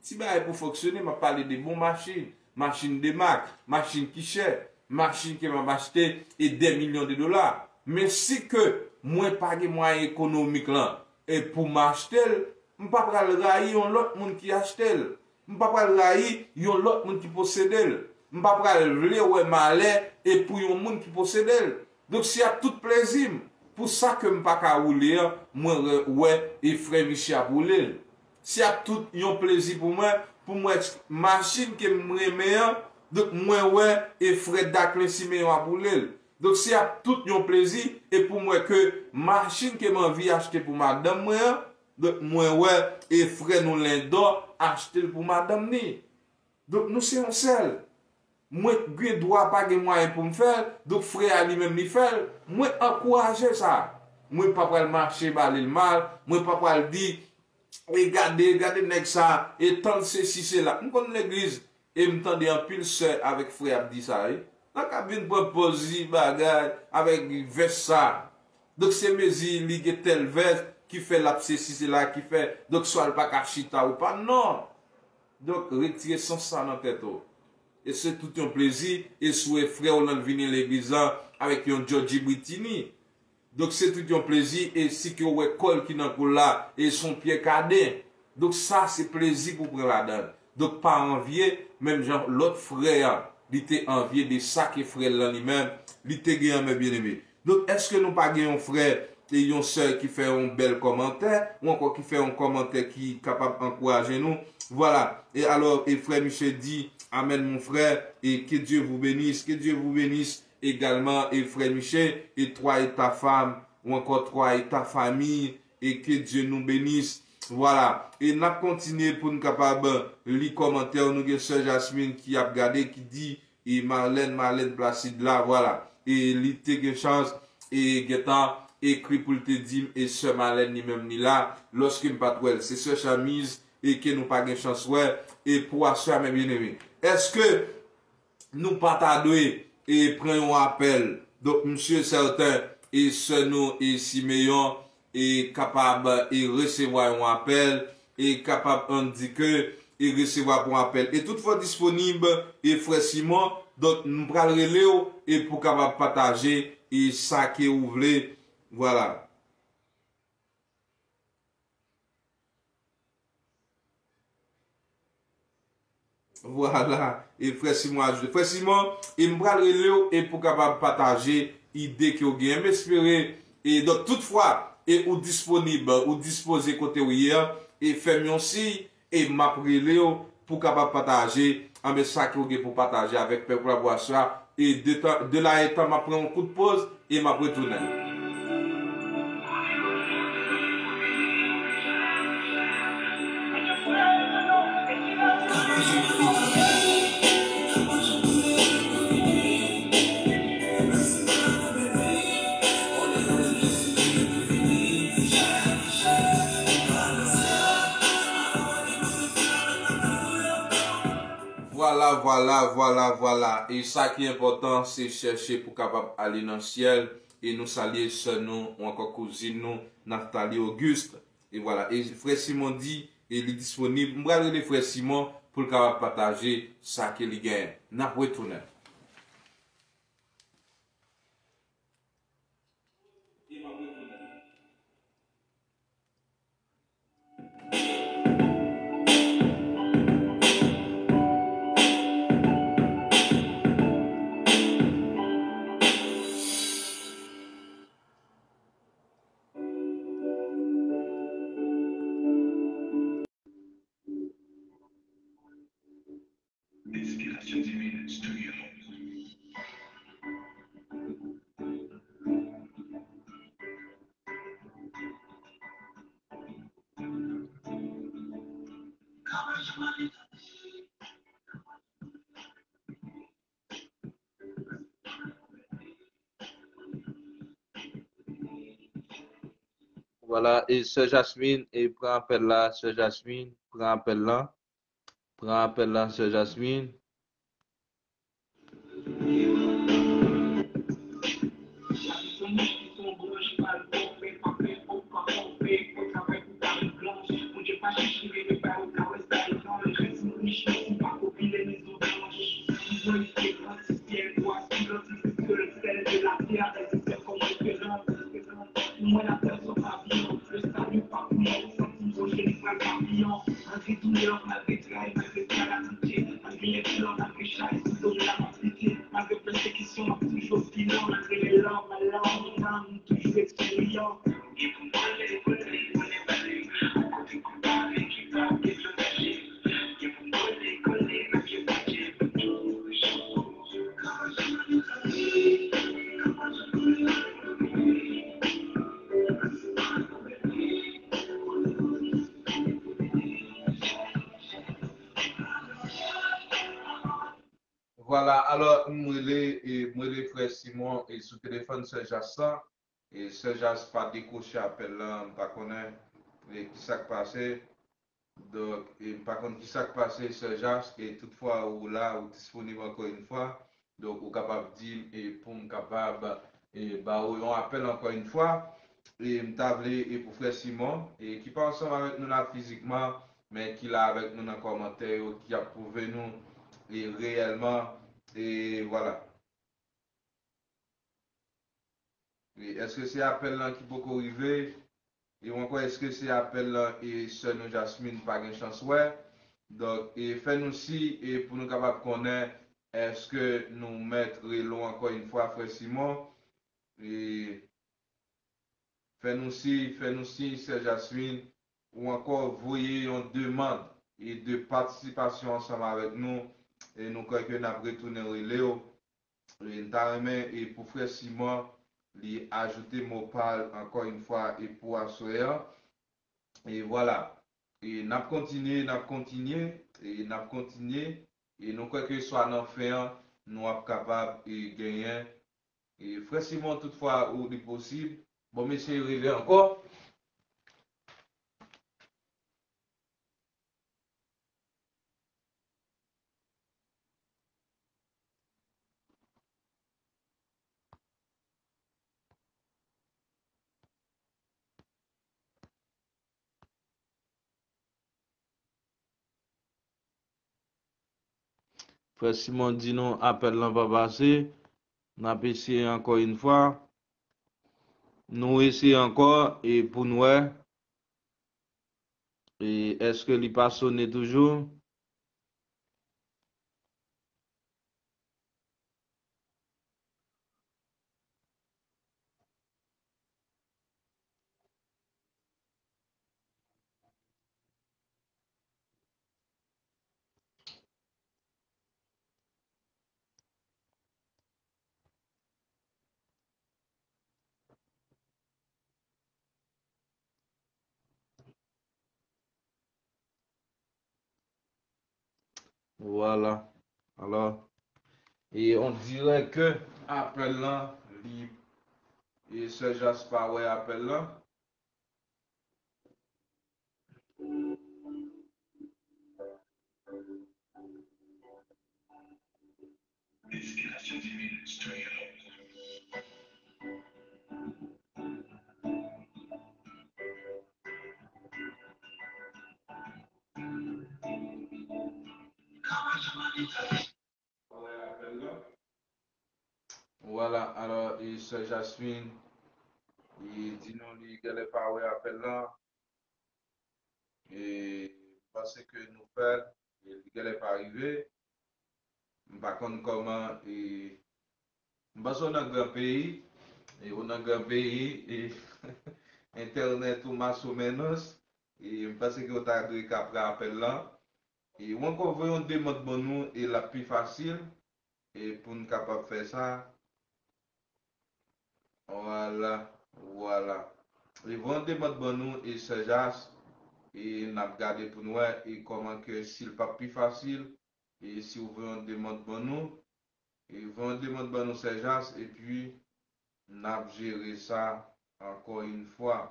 ti bagay pou fonksyone, m ap pale de bon machin, machin de mak, machin ki chè, machin ke m ap achte e dè milyon de dola. Men si ke mwen pa gen mwayen ekonomik lan e pou m achte l, m pa pral rayi yon lòt moun ki achte l. M pa pral rayi yon lòt moun ki posede l. M pa pral vle wè malè e pou yon moun ki posede l. Donk, si ap tout plezi m pou sa ke m pa ka woule an, mwen wè, wè e frè Miche ap woule l. Si ap tout yon plezi pou mwen, pou m wè machin ke m renmen an, donk, mwen wè e frè Daklen Simeyon ap woule l. Donk, si ap tout yon plezi e pou m wè ke machin ke m anvi achte pou madanm mwen an, donk, mwen wè e frè nou Lendò achte l pou madanm ni. Donk, nou se yon sèl. Mwen gen dwa pa gen mwayen pou m fè l, donk frè a li menm li fè l. Mwen ankouraje sa. Mwen pa pral mache ba li l mal, mwen pa pral di, e gade, gade nèg sa, e tann sesi sela. M konn legliz, e m tande anpil sè avèk frè ap di sa, wi. Nan k ap vin pran pòz li bagay avèk vès sa. Donk se mezi li gen tèl vès ki fè l ap sesi sela ki fè. Donk swa l pa ka chita ou pa, non. Donk, retire sans sa nan tèt ou. E se tout yon plezi, e si w wè frè w lan vini legliz la avèk yon Georgie Britini. Donk, se tout yon plezi, e si ke w wè kòl ki nan kou l la, e se yon pyè kaden. Donk, sa se plezi pou pran ladan l. Donk, pa anvye, menm jan lòt frè a, li te anvye de sa ke frè l lan li menm, li te gen an, mè byeneme. Donk, èske nou pa gen yon frè e yon sè ki fè yon bèl kòmantè, ou ankò ki fè yon kòmantè ki kapab ankouraje nou? Vwala. E alò, e frè Miche di, amèn, mon frè, e que Dieu vous bénisse, que Dieu vous bénisse également, e frè Miche, e toi et ta femme, ou ankò toi et ta famille, e que Dieu nous bénisse. Vwala. E n ap kontinye pou n kapab li kòmantè yo. Nou gen sè Jasmine ki ap gade, ki di, e Marlène, Marlène Placide la, vwala. E li te gen chans, e gentan ekri pou l te di m, e sè Marlène li menm li la, lòske m pa t wè l. Se sè Chamiz, e ke nou pa gen chans wè, e pou aswè a, mè byeneme. Èske nou pa ta dwe, e pran yon apèl? Donk, m si e sèten, e sè nou, e Simeyon, e kapab, e resevwa yon apèl, e kapab ann di ke, e resevwa pou apèl. E tout fò disponib, e frè Simon, donk, m pral rele w, e pou kapab pataje, e sa ke ou vle. Vwala. Vwala, e frè Simon ajoute. Frè Simon, e m pral rele w e pou kapab pataje ide ke w genyen. M espere, e donk, toutfwa, e ou disponib, ou dispoze kote w ye a, e fè m yon siy, e m ap rele w pou kapab pataje, anben, sa ke w gen pou pataje avèk pèp la pou aswè a. E de tan, de la etan, m ap pran yon kout poz e m ap retounen. Vwala, vwala, vwala, vwala. E sa ki enpòtan, se chèche pou kapab ale nan syèl. E nou salye sè nou, ou ankò kouzin nou, Naftali Auguste. E vwala. E frè Simon di, e li disponib. M pral rele frè Simon pou l kapab pataje sa ke li genyen. N ap retounen. Inspiration Divine Studio. Vwala, e sè Jasmine, e pran apèl la, sè Jasmine, pran apèl la. Pran apèl la, sè Jasmine. Vwala, alò, m rele, e, m rele frè Simon, e, sou telefòn sè Jas lan. E, sè Jas pa dekwoche apèl lan, m pa konnen, e, ki sa k pase. Donk, e, m pa konn ki sa k pase, sè Jas, e toutfwa ou la, ou disponib ankò yon fwa. Donk, ou kapab di m, e, pou m kapab, e, ba ou yon apèl ankò yon fwa. E m ta vle, e, pou frè Simon, e, ki pa ansanm avèk nou la fizikman, men ki la avèk nou nan kòmantè yo, ki ap pwouve nou, e, reyèlman, e, vwala. E èske se apèl lan ki poko rive? E ou ankò, èske se apèl lan e sè nou Jasmine pa gen chans wè? Donk, e fè nou si, e pou nou kapab konnen, èske nou mèt rele w ankò yon fwa, frè Simon? E fè nou si, fè nou si, sè Jasmine, ou ankò voye yon demann e de patisipasyon ansanm avèk nou, e nou kwè ke n ap retounen rele w. E n ta renmen e pou frè Simon, li ajoute mo pa l ankò yon fwa e pou aswè an. E vwala. E n ap kontinye, n ap kontinye, e n ap kontinye. E nou kwè ke swa nan fen an, nou ap kapab e genyen. E frè Simon, toutfwa ou li posib, bon, m eseye rele ankò. Frè Simon di nou apèl lan pa pase. N ap eseye ankò yon fwa. Nou eseye ankò e pou n wè. E èske li pa sone toujou? Vwala. Alò, e on dirè ke apèl lan, li, e sè Jas pa wè apèl lan. Inspiration Divine Studio. Vwala, alò, e sè Jasmine, e di nou li genlè pa wè apèl lan. E m panse ke nou fè l, e li genlè pa rive. M pa konn kòman, e m panse w nan gran peyi, e w nan gran peyi, e entènèt ou más o menos, e m panse ke w ta dwe ka pran apèl lan. E w ankò voye yon demann ban nou, e l ap pi fasil, e pou n kapab fè sa. Vwala, vwala. E voye yon demann ban nou, e sè Jas, e n ap gade pou n wè, e kòman ke si l p ap pi fasil, e si w voye yon demann ban nou, e voye yon demann ban nou sè Jas, epi n ap jere sa ankò yon fwa.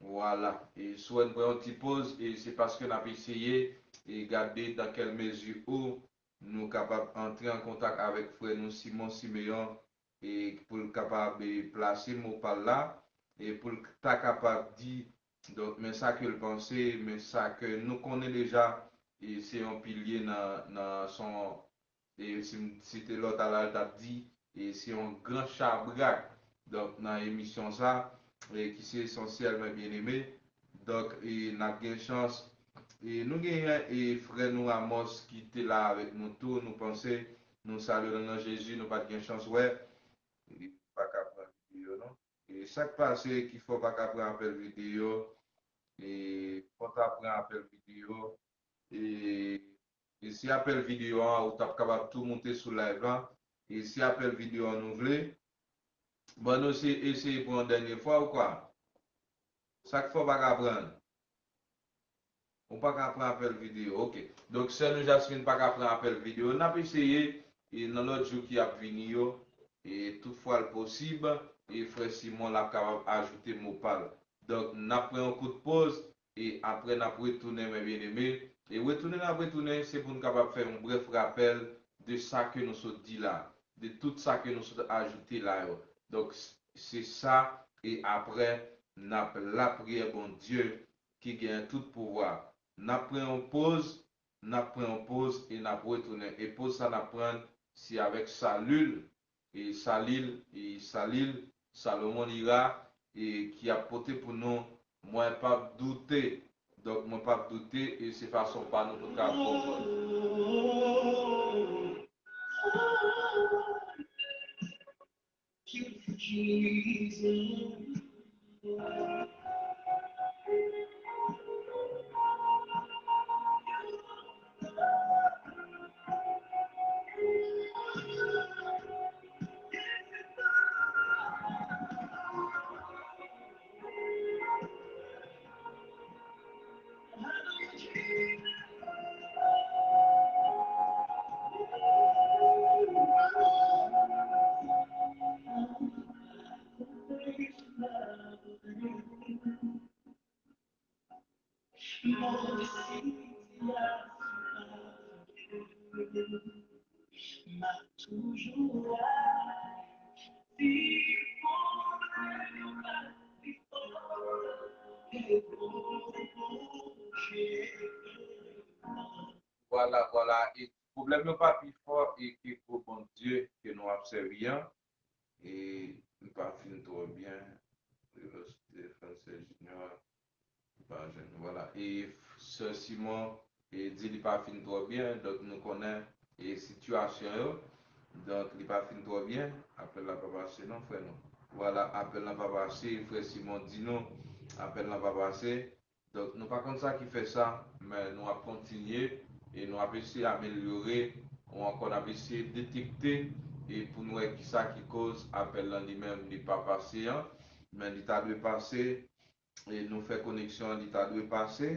Vwala. E si w wè n pran yon ti poz, e se paske n ap eseye e gade dans quelle mesure où nou kapab antre an kontak avèk frè nou Simon Simeon, e pou l kapab, e plase mo pa l la, e pou l ta kapab di, donk, men sa ke l panse, men sa ke nou konnen deja, e se yon pilye nan, nan son, e si m site lòt la, l t ap di, e se yon gran chabrak. Donk, nan emisyon sa, e ki se esansyèl, men byeneme. Donk, e n ap gen chans, e nou genyen, e frè nou Amos ki te la avèk nou tou, nou panse, nou salye l nan Jezi, nou pa t gen chans wè, e pa ka pran videyo, non. E sa k pase ki fè w pa ka pran apèl videyo, e fò w ta pran apèl videyo, e, e si apèl videyo an, ou t ap kapab tou moute sou live la, e si apèl videyo an nou vle, bon, nou se eseye pou yon dènye fwa ou kwa? Sa k fè w pa ka pran l? Ou pa ka pran apèl videyo, ok. Donk, sè nou Jasmine pa ka pran apèl videyo. N ap eseye, e nan lòt jou ki ap vini yo, e tout fwa l posib, e frè Simon l ap kapab ajoute mo pa l. Donk, n ap pran yon kout poz, e apre n ap retounen, men byeneme. E retounen n ap retounen, se pou n kapab fè yon brèf rapèl de sa ke nou sot di la, de tout sa ke nou sot ajoute la yo. Donk, s- se sa, e apre, n ap lapriyè Bondye ki gen tout pouvwa. N ap pran yon poz, n ap pran yon poz e n ap retounen. E poz sa n ap pran, se avèk Salil, e Salil, e Salil, Salomon Lira, e ki ap pote pou nou, mwen p ap doute. Donk, mwen p ap doute, e se fason pa nou pou n ka konprann. Vwala, vwala. E pwoblèm yo pa pi fò e ke gwo Bondye ke nou ap sèvi an. E li pa fin twò byen. Veloste Fransè Junior, li pa jwenn. Vwala. E sè Simon, e di li pa fin twò byen, donk nou konnen, e sitiyasyon yo. Donk, li pa fin twò byen. Apèl la pa pase non, frè nou. Vwala, apèl la pa pase. Frè Simon di nou, apèl la pa pase. Donk, nou pa konn sa ki fè sa, men nou ap kontinye e nou ap eseye amelyore, ou ankò n ap eseye detekte, e pou n wè kisa ki koz apèl lan li menm li pa pase an, men li ta dwe pase, e nou fè koneksyon an, li ta dwe pase,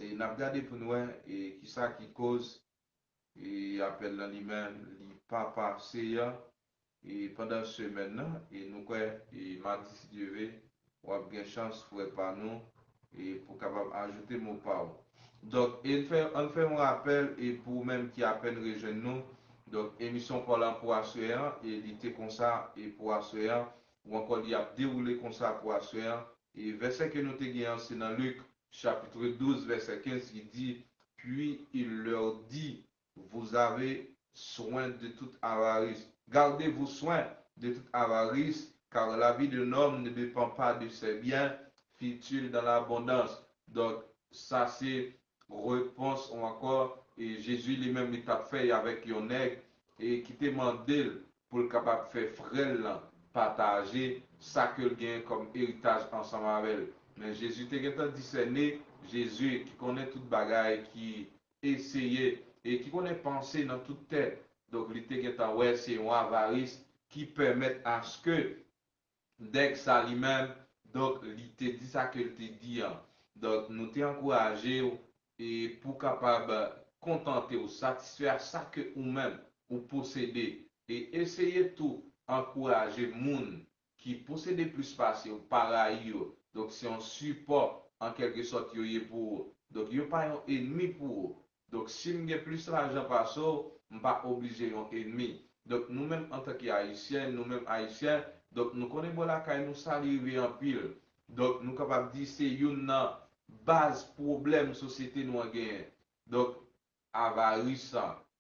e n ap gade pou n wè, e kisa ki koz e apèl lan li menm, li pa pase an, e pandan semèn nan, e nou kwè, e madi, si Dye ve, w ap gen chans, frè pa nou, e pou kapab ajoute mo pa w. Donk, e n fè, ann fè yon rapèl, e pou ou menm ki apèn rejwenn nou, donk, emisyon pa w lan pou aswè an, e li te konsa, e pou aswè an, ou ankò li ap dewoule konsa pou aswè an, e vèsè ke nou te gen an, se nan Lik, chapitre douze, vèsè kenz, ki di, Puis il leur dit, vous avez soin de toute avarice. Gardez-vous soin de toute avarice, car la vie d'un homme ne dépend pas de ses biens futurs dans l'abondance. Donk, sa se repons ou ankò, e Jezi li menm li t ap fè avèk yon nèg, e ki te mande l pou l kapab fè frè l lan pataje sa ke l genyen kòm eritaj ansanm avè l. Men Jezi te gentan disène, Jezi ki konnen tout bagay, ki eseye e ki konnen panse nan tout tèt. Donk, li te gentan wè se yon avaris ki pèmèt aske nèg sa li menm, donk, li te di sa ke l te di an. Donk, nou te ankouraje w e pou w kapab kontante w, satisfè a sa ke ou menm ou posede. E eseye tou ankouraje moun ki posede plis pase w, pa rayi yo. Donk, se yon sipò, an kèlke sòt, yo ye pou ou. Donk, yo pa yon enmi pou ou. Donk, si m gen plis lajan pase w, m pa oblije yon enmi. Donk, nou menm antanke Ayisyen, nou menm Ayisyen, donk, nou konnen bò lakay nou sa li rive anpil. Donk, nou kapab di se youn nan baz pwoblèm sosyete nou an genyen. Donk, avaris,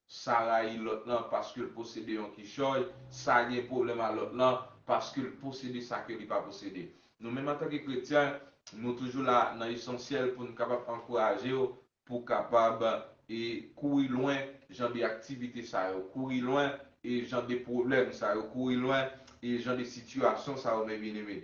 sa rayi lòt lan paske l posede yon kichòy, sa gen pwoblèm a lòt lan paske l posede sa ke li pa posede. Nou menm antanke kretyen, nou toujou la nan esansyèl pou n kapab ankouraje w, pou w kapab e kouri lwen jan de aktivite sa yo, kouri lwen e jan de pwoblèm sa yo, kouri lwen e jan de sitiyasyon sa yo, men byeneme.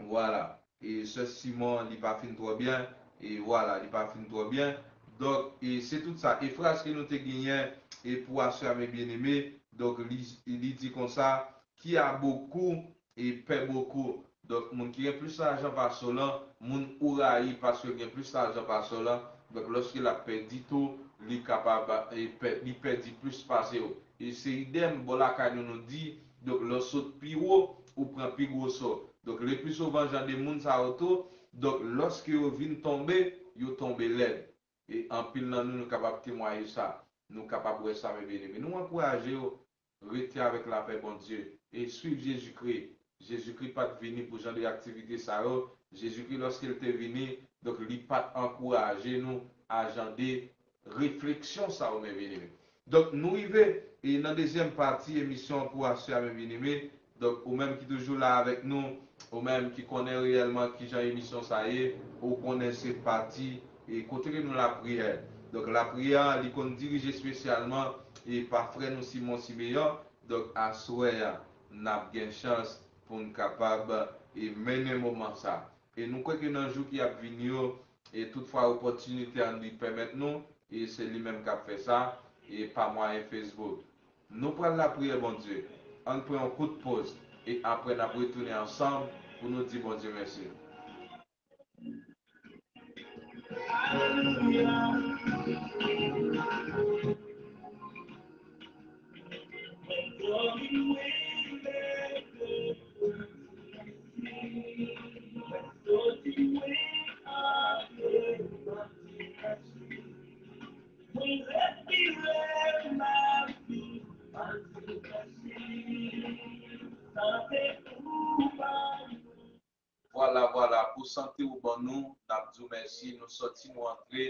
Vwala. E sè Simon, li pa fin twò byen. E vwala, li pa fin twò byen. Donk, e se tout sa. E fraz ke nou te genyen, e pou aswè a, men byeneme, donk, li, li di konsa, qui a beaucoup et perd beaucoup. Donk, moun ki gen plis lajan pase w lan, moun ou rayi paske l gen plis lajan pase w lan, donk, lòske l ap pèdi tou, li kapab, e, pè-, li pèdi plis pase w. E se idèm, bò lakay nou, nou di, donk, lè w sot pi wo, ou pran pi gwo so. Donk, le pli souvan, jan de moun sa yo tou, donk, lòske yo vin tonbe, yo tonbe lèd. E anpil nan nou, nou kapab temwaye sa. Nou kapab wè sa, men byeneme. Nou ankouraje w, rete avèk lapè Bondye e swiv Jezikri. Jezikri pa t vini pou jan de aktivite sa yo. Jezikri, lòske l te vini, donk, li pa t ankouraje nou a jan de refleksyon sa yo, men byeneme. Donk, nou rive, e, nan dezyèm pati emisyon an pou aswè a, men byeneme. Donk, ou menm ki toujou la avèk nou, ou menm ki konnen reyèlman kijan emisyon sa ye, ou konnen se pati, e, kote ke nou lapriyè. Donk, lapriyè a, li konn dirije espesyalman, e, pa frè nou Simon Simeyon. Donk, aswè a, n ap gen chans pou n kapab, e, mennen moman sa. E nou kwè ke nan jou ki ap vini yo, e toutfwa opòtinite an li pèmèt nou, e se li menm k ap fè sa, e pa mwayen Facebook. Nou pral lapriyè Bondye. Ann pran yon kout poz, e apre n ap retounen ansanm pou nou di Bondye mèsi. Vwala, vwala, pou sante ou ban nou, n ap di w mèsi, nou sòti, nou antre,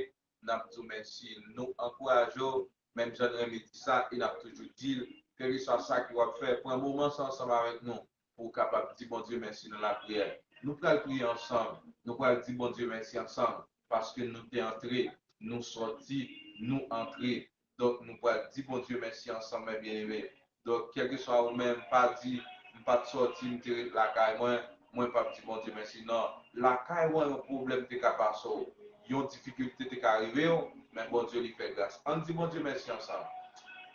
n ap di w mèsi. Nou ankouraje w, menm jan n renmen di sa, e n ap toujou di l, kèlkeswa sa ke w ap fè, pran moman sa ansanm avèk nou, pou w kapab di Bondye mèsi nan lapriyè. Nou pral priye ansanm, nou pral di Bondye mèsi ansanm, paske nou te antre, nou sòti, nou antre. Donk, nou pral di Bondye mèsi ansanm, men byeneme. Donk, kèlkeswa ou menm, pa di, "M pa t sòti, m te ret lakay mwen, mwen p ap di Bondye mèsi." Non, lakay ou an, yon pwoblèm te ka pase w, yon difikilte te ka rive w, men Bondye li fè gras. Ann di Bondye mèsi ansanm.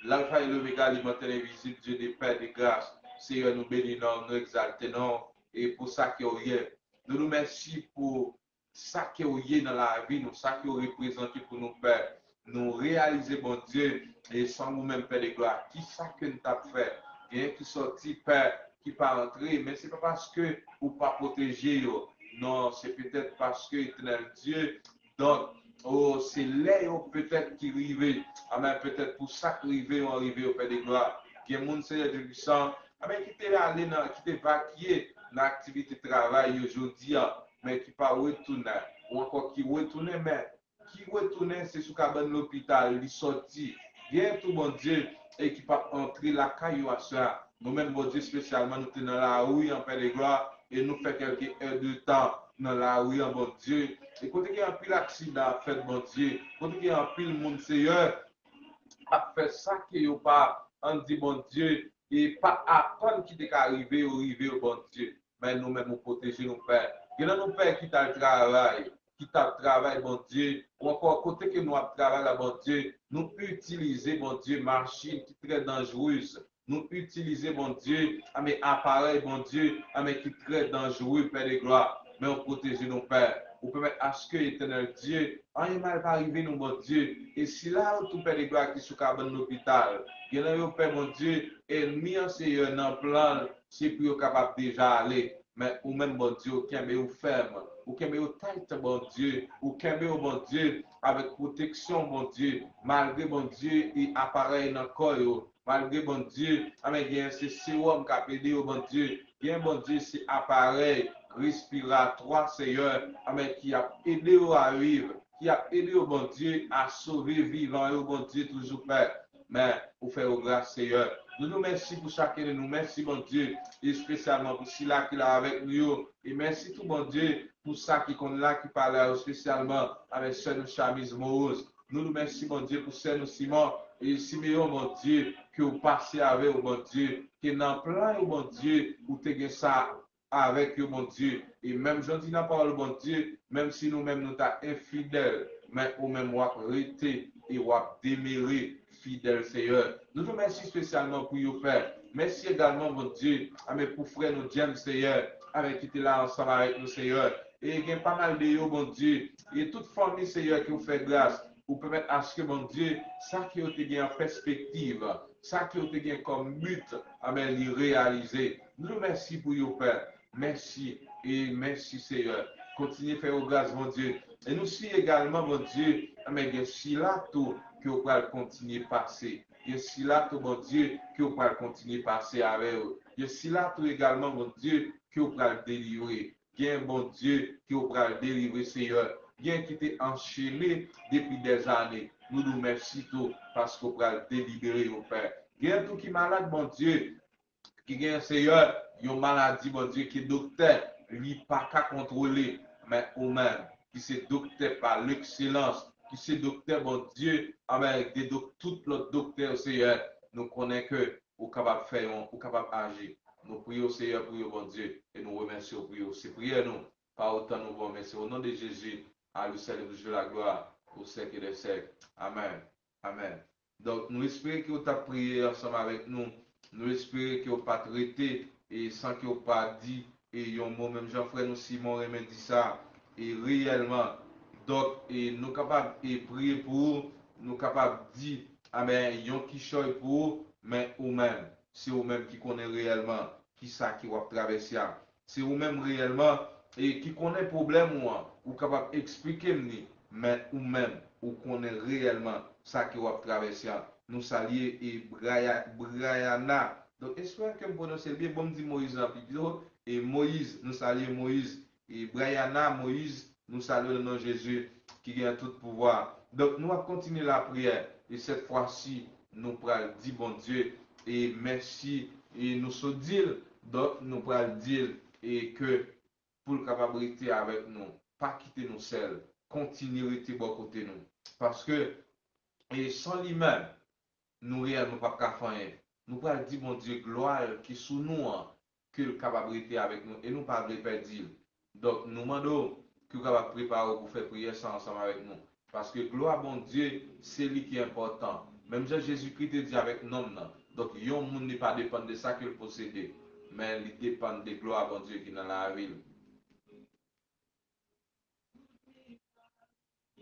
L'Alpha et l'Oméga, li mantèn envizib, Dye de pè, de gras. Seyè, nou beni non w, nou egzalte non w, e pou sa ke w ye. Nou di w mèsi pou sa ke w ye nan lavi nou, sa ke w reprezante pou nou, Pè. Nou reyalize, Bondye, e san ou menm, Pè de glwa, kisa ke n t ap fè? Genyen ki sòti, Pè, ki pa antre, men se pa paske ou pa pwoteje yo. Non, se petèt paske, Etènèl Dye, donk, o, se lè yo petèt ki rive. Amèn, petèt pou sa k rive yo, an rive yo, Pè de glwa. Gen moun, Seyè Dye Pwisan, amèn, ki te ale nan, ki te vakye nan aktivite travay yo jodi a, men ki pa retounen, ou ankò ki retounen, men ki retounen, se sou kabann lopital li sòti. Gen tou, Bondye, e ki p ap antre lakay yo aswè a. Nou menm, Bondye, espesyalman, nou te nan lari an, Pè de glwa, e nou fè kèlke è de tan nan lari an, Bondye. E kote gen anpil aksidan ap fèt, Bondye, kote gen anpil moun, Seyè, ap fè sa ke yo pa, ann di, Bondye, e pa atann ki te ka rive yo, rive yo, Bondye. Men nou menm, ou pwoteje nou, Pè. Gen nan nou, Pè, ki t al travay, ki t ap travay, Bondye, ou ankò kote ke nou ap travay la, Bondye, nou itilize, Bondye, machin ki trè danjrez. Nou itilize, Bondye, anben, aparèy, Bondye, anben, ki trè danjre, Pè de glwa. Men ou pwoteje nou, Pè. Ou pèmèt aske, Etènèl Dye, anyen mal pa rive nou, Bondye. E sila yo tou, Pè de glwa, ki sou kabann lopital, gen nan yo, Pè Bondye, ènmi an, Seyè, nan plan l, se pou yo kapab deja ale. Men ou menm, Bondye, ou kenbe yo fèm. Ou kenbe yo tayt, Bondye. Ou kenbe yo, Bondye, avèk pwoteksyon, Bondye. Malgre, Bondye, e aparèy nan kò yo, malgre, Bondye, anben, gen se sewòm k ap ede yo, Bondye. Gen, Bondye, se aparèy respiratwa, Seyè, anben, ki ap ede yo a viv, ki ap ede yo, Bondye, a sove vivan yo, Bondye, toujou, Pè. Men ou fè yo gras, Seyè. Nou di w mèsi pou chak ene nou. Mèsi, Bondye, espesyalman pou sila ki la avèk nou yo. E mèsi tou, Bondye, pou sa ki konn la, ki pa la yo, espesyalman avèk sè nou Chamiz Moroz. Nou di w mèsi, Bondye, pou sè nou Simon e Simeyon, Bondye, ke w pase avè yo, Bondye, ke nan plan yo, Bondye, ou te gen sa avèk yo, Bondye. E menm jan w di nan pawòl ou, Bondye, menm si nou menm nou ta enfidèl, men ou menm w ap rete e w ap demere fidèl, Seyè. Nou di w mèsi espesyalman pou yo, Pè. Mèsi egalman, Bondye, anben, pou frè nou James, Seyè, anben, ki te la ansanm avèk nou, Seyè. E gen pa mal de yo, Bondye. E tout fanmi, Seyè, ke w fè gras, ou pèmèt aske, Bondye, sa ke yo te gen an pèspektiv, sa ke yo te gen kòm but, anben, li reyalize. Nou di w mèsi pou yo, Pè. Mèsi e mèsi, Seyè. Kontinye fè yo gras, Bondye. E nou siy egalman, Bondye, anben, gen sila tou ke w pral kontinye pase. Gen sila tou, Bondye, ke w pral kontinye pase avè yo. Gen sila tou egalman, Bondye, ke w pral delivre. Gen, Bondye, ke w pral delivre, Seyè. Gen ki te anchene depi dèzane. Nou di w mèsi tou paske w pral delivre yo, Pè. Gen tou ki malad, Bondye, ki gen, Seyè, yon maladi, Bondye, ke doktè li pa ka kontwole, men ou menm, ki se doktè pa lekselans, ki se doktè, Bondye, anben, de dok-, tout lòt doktè yo, Seyè, nou konnen ke ou kapab fè yon, ou kapab aji. Nou priye w, Seyè, pou yo, Bondye, e nou remèsye w pou yo. Se priyè nou, pa otan nou bon, men se o non de Jezi, à lui seul et toujours la gloire, au siècle des siècles. Amèn. Amèn. Donk, nou espere ke w t ap priye ansanm avèk nou. Nou espere ke w pa t rete e san ke w pa di e yon mo, menm jan frè nou Simon renmen di sa, e reyèlman. Donk, e nou kapab e priye pou ou, nou kapab di, amèn, yon kichòy pou ou, men ou menm, se ou menm ki konnen reyèlman kisa ke w ap travèse a. Se ou menm reyèlman e ki konnen pwoblèm ou an. Ou kapab eksplike m li, men ou menm, ou konnen reyèlman sa ke w ap travèse a. Nou salye e Braya-, Brayana. Donk, espere ke m pwononse l byen. Bon, m di Moyiz lan pito. E Moyiz, nou salye Moyiz. E Brayana, Moyiz, nou salye w nan non Jezi ki gen tout pouvwa. Donk, nou ap kontinye lapriyè. E sèt fwa si, nou pral di Bondye e mèsi. E nou sot di l, donk, nou pral di l e ke pou l kapab rete avèk nou, pa kite nou sèl, kontinye rete bò kote nou. Paske, e san li menm, nou reyèlman p ap ka fè anyen. Nou pral di Bondye glwa l ki sou nou an, ke l kapab rete avèk nou, e nou pa vle pèdi l. Donk, nou mande w ke w kapab prepare w pou fè priyè sa ansanm avèk nou. Paske glwa Bondye, se li ki enpòtan. Menm jan Jezikri te di avèk nonm nan. Donk, yon moun li pa depann de sa ke l posede, men li depann de glwa Bondye ki nan lavi l.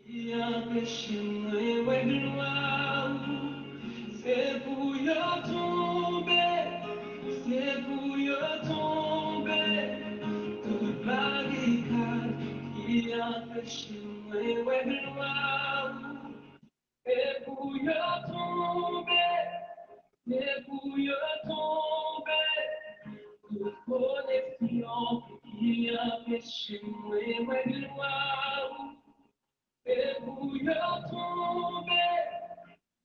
Ki anpeche mwen wè glwa ou, se pou yo tonbe, se pou yo tonbe, tout barikad ki anpeche mwen wè glwa ou. Se pou yo tonbe, se pou yo tonbe, tout koneksyon ki anpeche mwen wè glwa ou. Se pou yo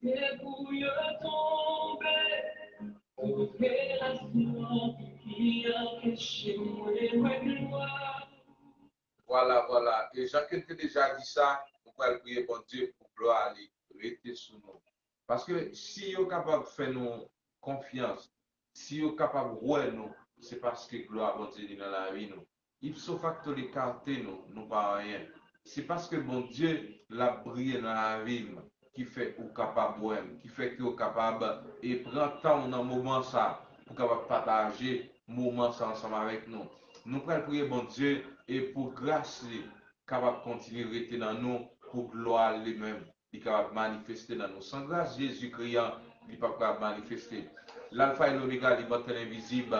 Ke pou yo tonbe, tout relasyon ki anpeche mwen wè glwa. Vwala, vwala. E jan ke n te deja di sa, nou pral priye Bondye pou glwa li rete sou nou. Paske si yo kapab fè nou konfyans, si yo kapab wè nou, se paske glwa Bondye li nan lavi nou. Ipso facto, li ekate nou, nou pa anyen. Se paske Bondye l ap briye nan lavi m ki fè ou kapab wè m, ki fè ke w kapab e pran tan w nan moman sa pou kapab pataje moman sa ansanm avèk nou. Nou pral priye Bondye e pou gras li kapab kontinye rete nan nou pou glwa li menm li kapab manifeste nan nou. San gras Jezikri an, li p ap kapab manifeste. Lalfa e Lomega, li bòtèl envizib,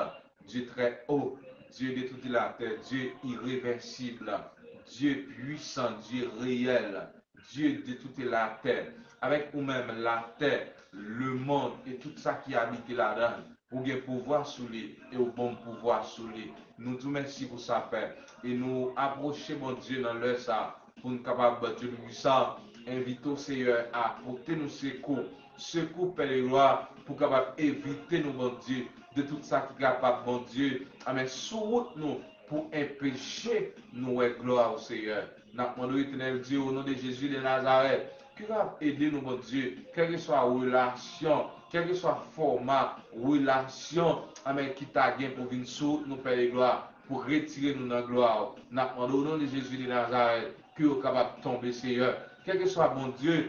Dieu très haut, Dieu de toute la terre, Dieu irréversible, Dieu puissant, Dieu réel, Dieu de toute la terre. Avèk ou menm, latè, lemonn e tout sa ki abite ladan l, ou gen pouvwa sou li e ou ban m pouvwa sou li. Nou di w mèsi pou sa, Pè. E nou apwoche Bondye nan lè sa a pou n kapab, Bondye Toupisan, envite w, Seyè, a pote nou sekou. Sekou, Pè de glwa, pou kapab evite nou, Bondye, de tout sa ki kapab, Bondye, anmè sou wout nou pou enpeche nou wè glwa w, Seyè. N ap mande w, Etènèl Dye, o non de Jezi de Nazarèt, ki w ap ede nou, Bondye, kèlkeswa relasyon, kèlkeswa fòma relasyon, anmè ki ta gen pou vin sou wout nou, Pè de glwa, pou retire nou nan glwa w. N ap mande w, o non de Jezi de Nazarèt, ke yo kapab tonbe, Seyè. Kèlkeswa, Bondye,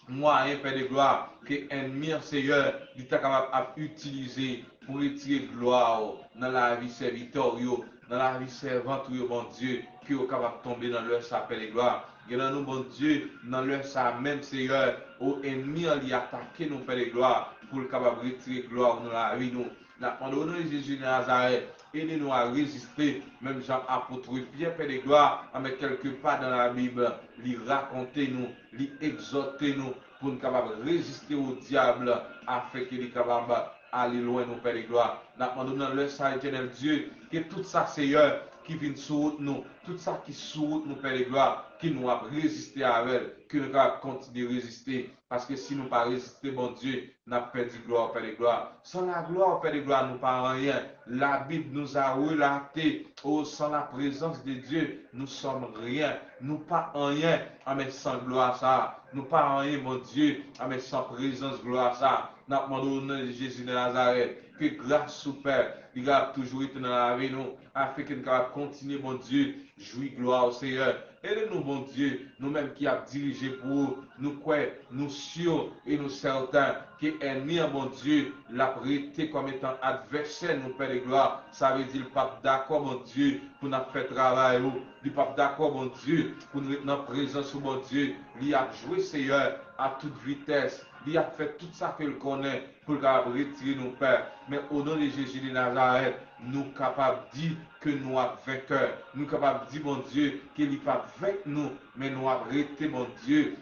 mwayen, Pè de glwa, ke ènmi an, Seyè, li ta kapab ap itilize pou retire glwa w nan lavi sèvitè w yo, nan lavi sèvant ou yo, Bondye, ke yo kapab tonbe nan lè sa, Pè de glwa. Gen nan nou, Bondye, nan lè sa menm, Seyè, o ènmi an, li atake nou, Pè de glwa, pou l kapab retire glwa w nan lavi nou. N ap mande w, o non de Jezi de Nazarèt, ede nou a reziste, menm jan apot Pyè, Pè de glwa, anmè kèlke pa dan Labib, li rakonte nou, li egzòte nou, pou n kapab reziste o dyab, afenke li kapab ale lwen nou, Pè de glwa. N ap mande w nan lè sa, Etènèl Dye, ke tout sa, Seyè, ki vin sou wout nou, tout sa ki sou wout nou, Pè de glwa, ke nou ap reziste avè l, ke nou kapab kontinye reziste, paske si nou pa reziste, Bondye, n ap pèdi glwa w, Pè de glwa. Sans la gloire, Pè de glwa, nou pa anyen. La Bible nous a relaté, oh, sans la présence de Dieu, nous sommes rien. Nou pa anyen, anmè san glwa sa a. Nou pa anyen, Bondye, anmè san prezans glwa sa a. N ap mande w, o non de Jezi de Nazarèt, ke gras ou, Pè, li kapab toujou rete nan lavi nou, afenke n kapab kontinye, Bondye, jwi glwa w, Seyè. Ede nou, Bondye, nou menm ki ap dirije pou ou, nou kwè, nou si e nou sèten ke ènmi an, Bondye, l ap rete kòm etan advèsè nou, Pè de glwa. Sa vle di l p ap dakò, Bondye, pou n ap fè travay ou. Li p ap dakò, Bondye, pou n ret nan prezans ou, Bondye. Li ap jwe, Seyè, a tout vitès. Li ap fè tout sa ke l konnen pou l kapab retire nou, Pè. Men, o non de Jezi de Nazarèt, nou kapab di ke nou ap venkè. Nou kapab di, Bondye, ke li p ap venk nou, men nou ap rete, Bondye,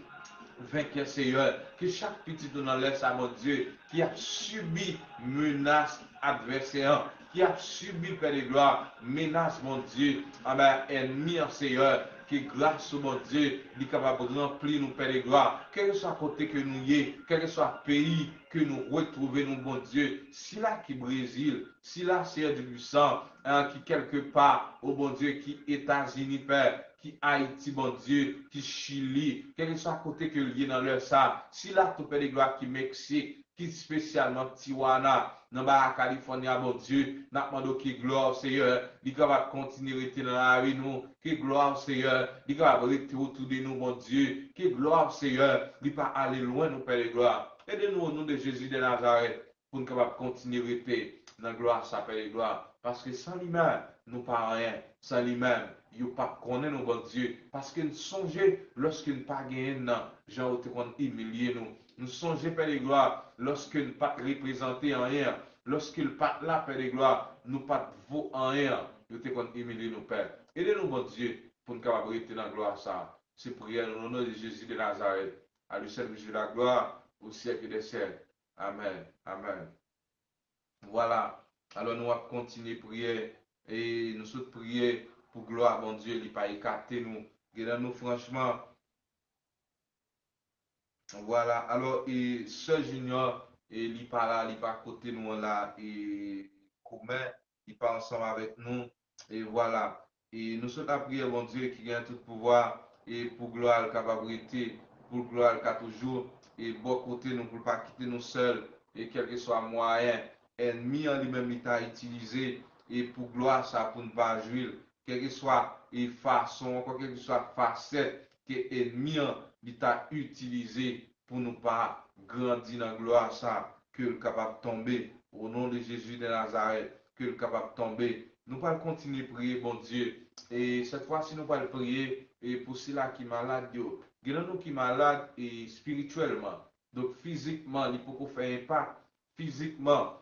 venkè, Seyè. Ke chak pitit ou nan lè sa, Bondye, ki ap sibi menas advèsè an, ki ap sibi, Pè de glwa, menas, Bondye, anba ènmi an, Seyè, ke gras ou, Bondye, li kapab ranpli nou, Pè de glwa. Kèlkeswa kote ke nou ye, kèlkeswa peyi ke nou retwouve nou, Bondye, sila ki Brezil, sila, Seyè Dye Pwisan, an, ki kèlkepa, o Bondye, ki Etazini, Pè, ki Ayiti, Bondye, ki Chili, kèlkeswa kote ke l ye nan lè sa, sila tou, Pè de glwa, ki Meksik, ki espesyalman Tijuana, nan Baja California, Bondye, n ap mande w ke glwa w, Seyè, li kapab kontinye rete nan lavi nou, ke glwa w, Seyè, li kapab rete otou de nou, Bondye, ke glwa w, Seyè, li pa ale lwen nou, Pè de glwa. Ede nou, o non de Jezi de Nazarèt, pou n kapab kontinye rete nan glwa sa, Pè de glwa, paske san li menm, nou pa anyen. San li menm, yo p ap konnen nou, Bondye, paske n sonje lòske n pa genyen n nan, jan ou te konn imilye nou. Nou sonje, Pè de glwa, lòske n pa t reprezante anyen, lòske l pa t la, Pè de glwa, nou pa t vo anyen, yo te konn imilye nou, Pè. Ede nou, Bondye, pou n kapab rete nan glwa sa a. Se priyè nou, o non de Jezi de Nazarèt. À lui seul que je veux la gloire, au siècle des siècles. Amèn. Amèn. Vwala. Alò, nou ap kontinye priye. E nou sot priye pou glwa Bondye, li pa ekate nou. Gen nan nou, franchman, Vwala, alò, e, Sè Junior, e, li pa la, li pa kote nou an la, e, koumen, li pa ansanm avèk nou, e vwala. E nou sot lapriyè Bondye ki gen tout pouvwa, e pou glwa l kapab rete, pou glwa l ka toujou, e bò kote nou, pou l pa kite nou sèl, e kèlkeswa mwayen ènmi an li menm li ta itilize, e pou glwa sa pou n pa jwi l, kèlkeswa e fason, ankò kèlkeswa fasèt ke ènmi an li ta itilize pou nou pa grandi nan glwa sa, ke l kapab tonbe, o non de Jezi de Nazarèt, ke l kapab tonbe. Nou pral kontinye priye Bondye, e sèt fwa si nou pral priye, e pou sila ki malad yo. Gen nan nou ki malad, e espirityèlman. Donk, fizikman, li poko fè enpak. Fizikman,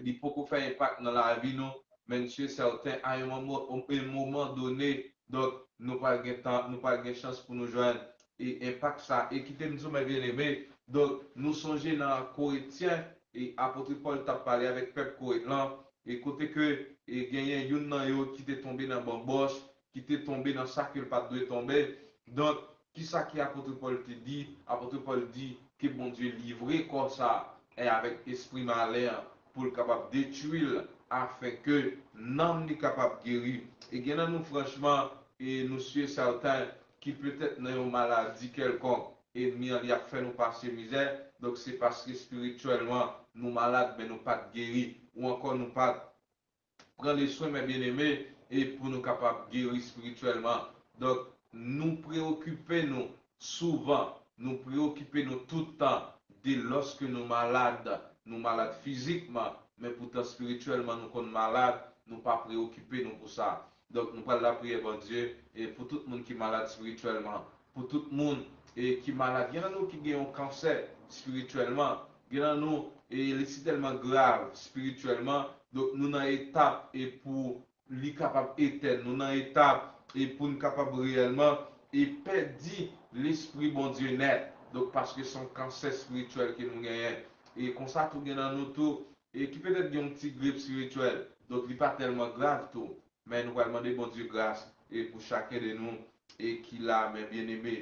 li poko fè enpak nan lavi nou, men n si e sèten, a yon moman, yon moman done, donk, nou pral gen tan, nou pral gen chans pou nou jwenn, e enpak sa. E kite m di w, men byeneme, donk, nou sonje nan Korentyen, e apot Pòl t ap pale avèk pèp Korent lan, e kote ke, e genyen youn nan yo ki te tonbe nan banbòch, ki te tonbe nan sa ke l pa t dwe tonbe. Donk, kisa ke apot Pòl te di? Apot Pòl di ke Bondye livre kò sa, e avèk espri malen an, pou l kapab detwi l, afen ke nanm li kapab geri. E gen nan nou, franchman, e nou si e sèten ki petèt nan yon maladi kèlkonk, ènmi an li ap fè nou pase mizè, donk se paske espirityèlman nou malad, men nou pa t geri, ou ankò nou pa t pran le swen, men byeneme, e pou nou kapab geri espirityèlman. Donk, nou preyokipe nou souvan, nou preyokipe nou tout tan de lòske nou malad, nou malad fizikman, men poutan espirityèlman nou konn malad, nou pa preyokipe nou pou sa. Donk, nou pral lapriyè Bondye, e pou tout moun ki malad espirityèlman, pou tout moun, e ki malad. Gen nan nou ki gen yon kansè espirityèlman, gen nan nou, e li si tèlman grav espirityèlman, donk nou nan etap, e pou li kapab etèn, nou nan etap, e pou n kapab reyèlman, e pèdi lespri Bondye nèt. Donk, paske se yon kansè espirityèl ke nou genyen. E konsa tou gen nan nou tou, e ki petèt gen yon ti grip espirityèl. Donk, li pa tèlman grav tou. Men nou pral mande Bondye gras, e pou chaken de nou, e ki la, men byeneme.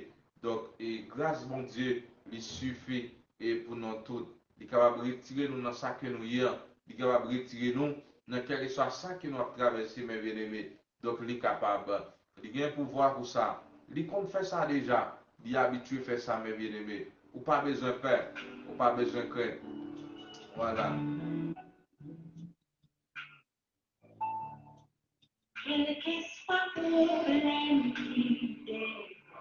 Donk, e gras Bondye, li sifi, e pou nou tout. Li kapab retire nou nan sa ke nou ye an. Li kapab retire nou nan kèlkeswa sa ke nou ap travèse, men byeneme. Donk, li kapab. Li gen pouvwa pou sa. Li konn fè sa deja. Li abitye fè sa, men byeneme. Ou pa bezwen pè. Ou pa bezwen krent. Vwala. Kèlkeswa pwoblèm ki te,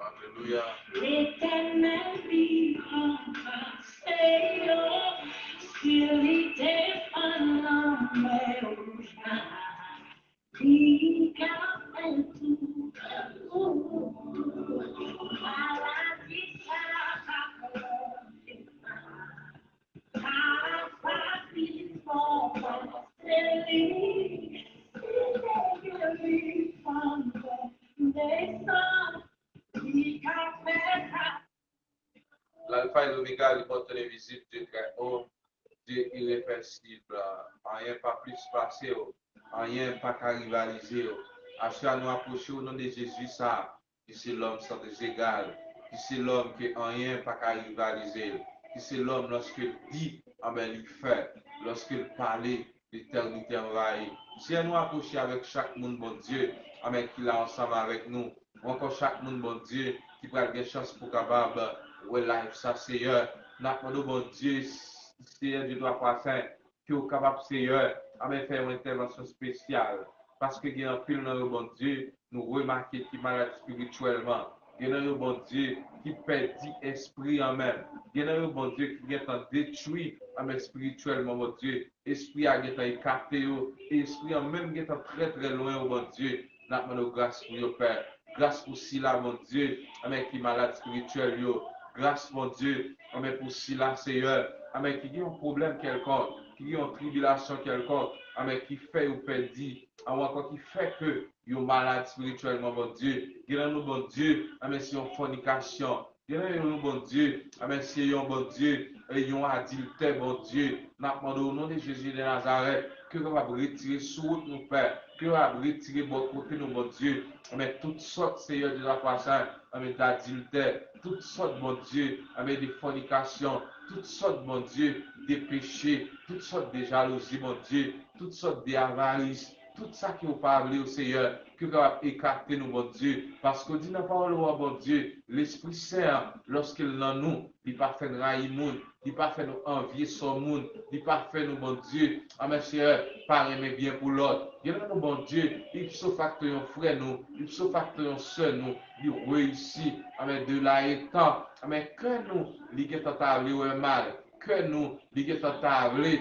alelouya, Letènèl li ranmase yo. Si li defann lanmè wouj la, li ka fè tou. Maladi sa pa pran. L'Alpha et l'Oméga, li pòte vizit Dye trè o, Dye irepèsib. Anyen pa plis pase w, anyen pa ka rivalize w. Aswè a nou apwoche w nan non de Jezi sa, ki se lòm san egal, ki se lòm ke anyen pa ka rivalize l, ki se lòm lòske l di, anben li fè, lòske l pale, letènite anvayi. Seyè, nou apwoche avèk chak moun, Bondye, anben ki la ansanm avèk nou, ou ankò chak moun, Bondye, ki pral gen chans pou kapab wè live sa, Seyè. N ap mande w, Bondye, Seyè Dye twa fwa sen, ke w kapab, Seyè, anben fè yon entèvansyon espesyal. Paske gen anpil nan yo, Bondye, nou remake ki malad espirityèlman. Gen nan yo, Bondye, ki pèdi espri an menm. Gen nan yo, Bondye, ki gentan detwi anben espirityèlman, Bondye. Espri a gentan ekate yo. E espri an menm gentan trè, trè lwen yo, Bondye. N ap mande w gras pou yo, Pè. Gras pou sila, Bondye, anben ki malad espirityèl yo. Gras, Bondye, anben pou sila, Seyè, anben ki gen yon pwoblèm kèlkonk, ki gen yon tribilasyon kèlkonk, anben ki fè yo pèdi, anben ankò ki fè ke yo malad espirityèlman, Bondye. Gen nan nou, Bondye, anben se yon fònikasyon. Gen nan nou, Bondye, anben se yon, Bondye, e yon adiltè, Bondye. N ap mande w, o non de Jezi de Nazarèt, ke w kapab retire sou wout nou, Pè, ke w kapab retire bò kote nou, Bondye, anben tout sòt, Seyè Dye twa fwa sen, anben, dadiltè, tout sòt, Bondye, anben, de fònikasyon, tout sòt, Bondye, de peche, tout sòt de jalouzi, Bondye, tout sòt de avaris, tout sa ke w pa vle yo, Seyè, ke w kapab ekate nou, Bondye, paske w di nan pawòl ou an, Bondye, Lespri Sen an, lòske l nan nou, li pa fè n rayi moun, li pa fè nou anvye sò moun, li pa fè nou, Bondye, anben, Seyè, pa renmen byen pou lòt. Gen nan nou, Bondye, ipso facto yon frè nou, ipso facto yon sè nou, li reyisi, anben, de la etan, anben, kè nou, li gentan ta vle wè mal, kè nou, li gentan ta vle,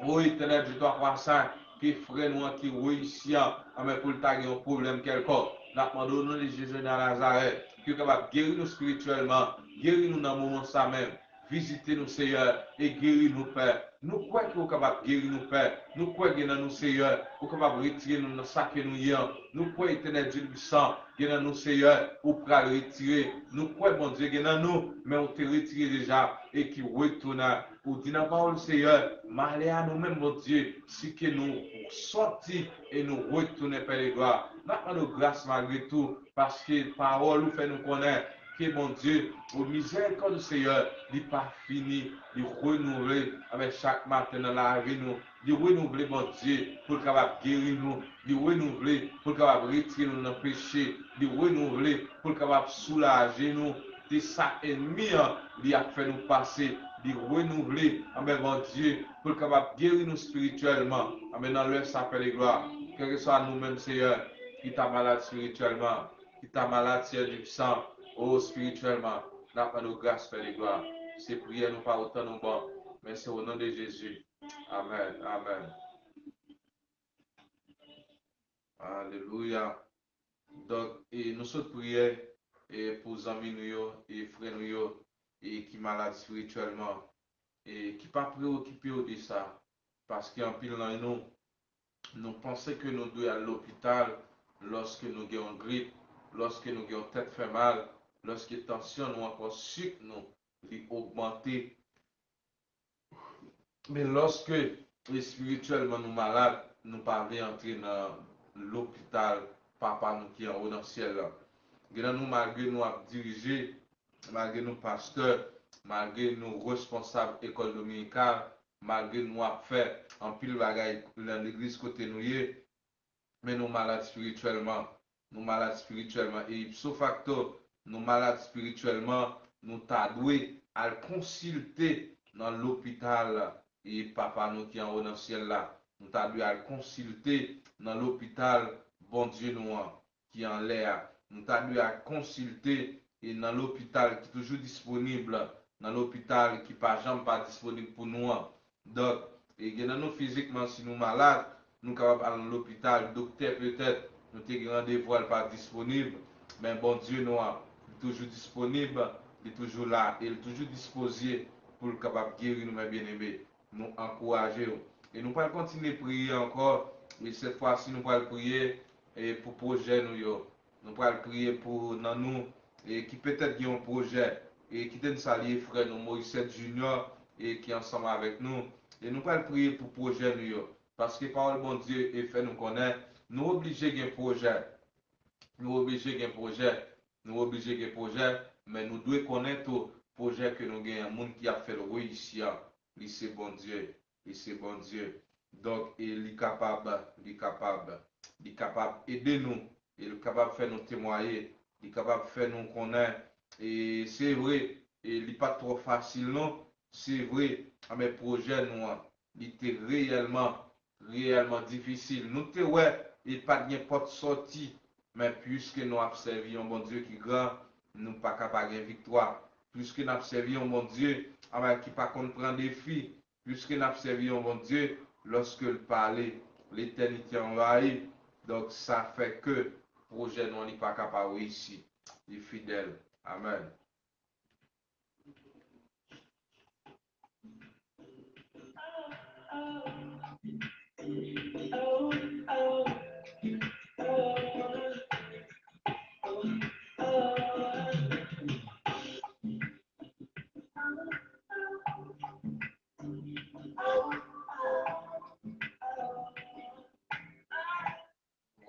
o Etènèl Dye twa kwa senk, ke frè nou an ki reyisi an, anben, pou l ta gen yon pwoblèm kèlkòk. N ap mande w, o non de Jezi de Nazarèt, ke w kapab geri nou espirityèlman, geri nou nan moman sa menm. Vizite nou, Seyè, e geri nou, Pè. Nou kwè ke w kapab geri nou, Pè. Nou kwè gen nan nou, Seyè, ou kapab retire nou nan sa ke nou ye an. Nou kwè, Etènèl Dye Tibwisan, gen nan nou, Seyè, ou pral retire. Nou kwè, Bondye, gen nan nou, men ou te retire deja, e ki retounen. Ou di nan pawòl, Seyè, malè a nou menm, Bondye, si ke nou sòti e nou retounen, Pè de glwa. N ap mande w gras malgre tou, paske pawòl ou fè nou konnen ke, Bondye, o mizèrikòd ou, Seyè, li pa fini, li renouvle, anben, chak maten nan lavi nou. Li renouvle, Bondye, pou l kapab geri nou. Li renouvle pou l kapab retire nou nan peche. Li renouvle pou l kapab soulaje nou de sa ènmi an li ap fè nou pase. Li renouvle, anben, Bondye, pou l kapab geri nou espirityèlman. Anben, nan lè sa, Pè de glwa, kèlkeswa nou menm, Seyè, ki ta malad espirityèlman, ki ta malad, Seyè Dye Tibwisan, o, espirityèlman, n ap mande w gras, Pè de glwa. Se priyè nou pa otan nou ban, men se o non de Jezi. Amèn, amèn. Alelouya. Donk, e, nou sot priye, e, pou zanmi nou yo, e frè nou yo, e ki malad espirityèlman, e ki pa preokipe yo de sa. Paske anpil nan nou, nou panse ke nou dwe al lopital lòske nou gen yon grip, lòske nou gen yon tèt fè mal, lòske tansyon nou ankò sik nou, li ogmante. Men lòske espirityèlman nou malad, nou pa vle antre nan lopital Papa nou ki anwo nan syèl la. Gen nan nou, malgre nou ap dirije, malgre nou pastè, malgre nou responsab ekòl dominikal, malgre nou ap fè anpil bagay nan legliz kote nou ye, men nou malad espirityèlman. Nou malad espirityèlman. E ipso facto, nou malad espirityèlman, nou ta dwe al konsilte nan lopital e Papa nou ki anwo nan syèl la. Nou ta dwe al konsilte nan lopital Bondye nou an ki anlè a. Nou ta dwe al konsilte e nan lopital ki toujou disponib, nan lopital ki pa janm pa disponib pou nou an. Donk, e gen nan nou fizikman, si nou malad, nou kapab al nan lopital, doktè petèt, nou te gen randevou a, l pa disponib, men Bondye nou an, li toujou disponib, li toujou la, e li toujou dispoze pou l kapab geri nou, men byeneme. Nou ankouraje w. E nou pral kontinye priye ankò, e sèt fwa si nou pral priye, e pou pwojè nou yo. Nou pral priye pou nan nou, e ki petèt gen yon pwojè, e kite n salye frè nou Morisset Junior, e ki ansanm avèk nou. E nou pral priye pou pwojè nou yo. Paske pawòl Bondye e fè nou konnen, nou oblije gen pwojè. Nou oblije gen pwojè. Nou oblije gen pwojè, men nou dwe konnen tou, pwojè ke nou gen an, moun ki ap fè l reyisi an, li se Bondye. Li se Bondye. Donk, e li kapab, li kapab, li kapab ede nou, e li kapab fè nou temwaye, li kapab fè nou konnen, e se vre, e li pa t twò fasil non, se vre, men pwojè nou an, li te reyèlman, reyèlman difisil. Nou te wè, e pa t gen pòt sòti, men piske nou ap sèvi yon Bondye ki gran, nou pa ka pa gen viktwa. Piske n ap sèvi yon Bondye, anben, ki pa konn pran defi, piske n ap sèvi yon Bondye, lòske l pale, letènite anvayi. Donk, sa fè ke pwojè nou an, li pa ka pa reyisi. Li fidèl. Amèn.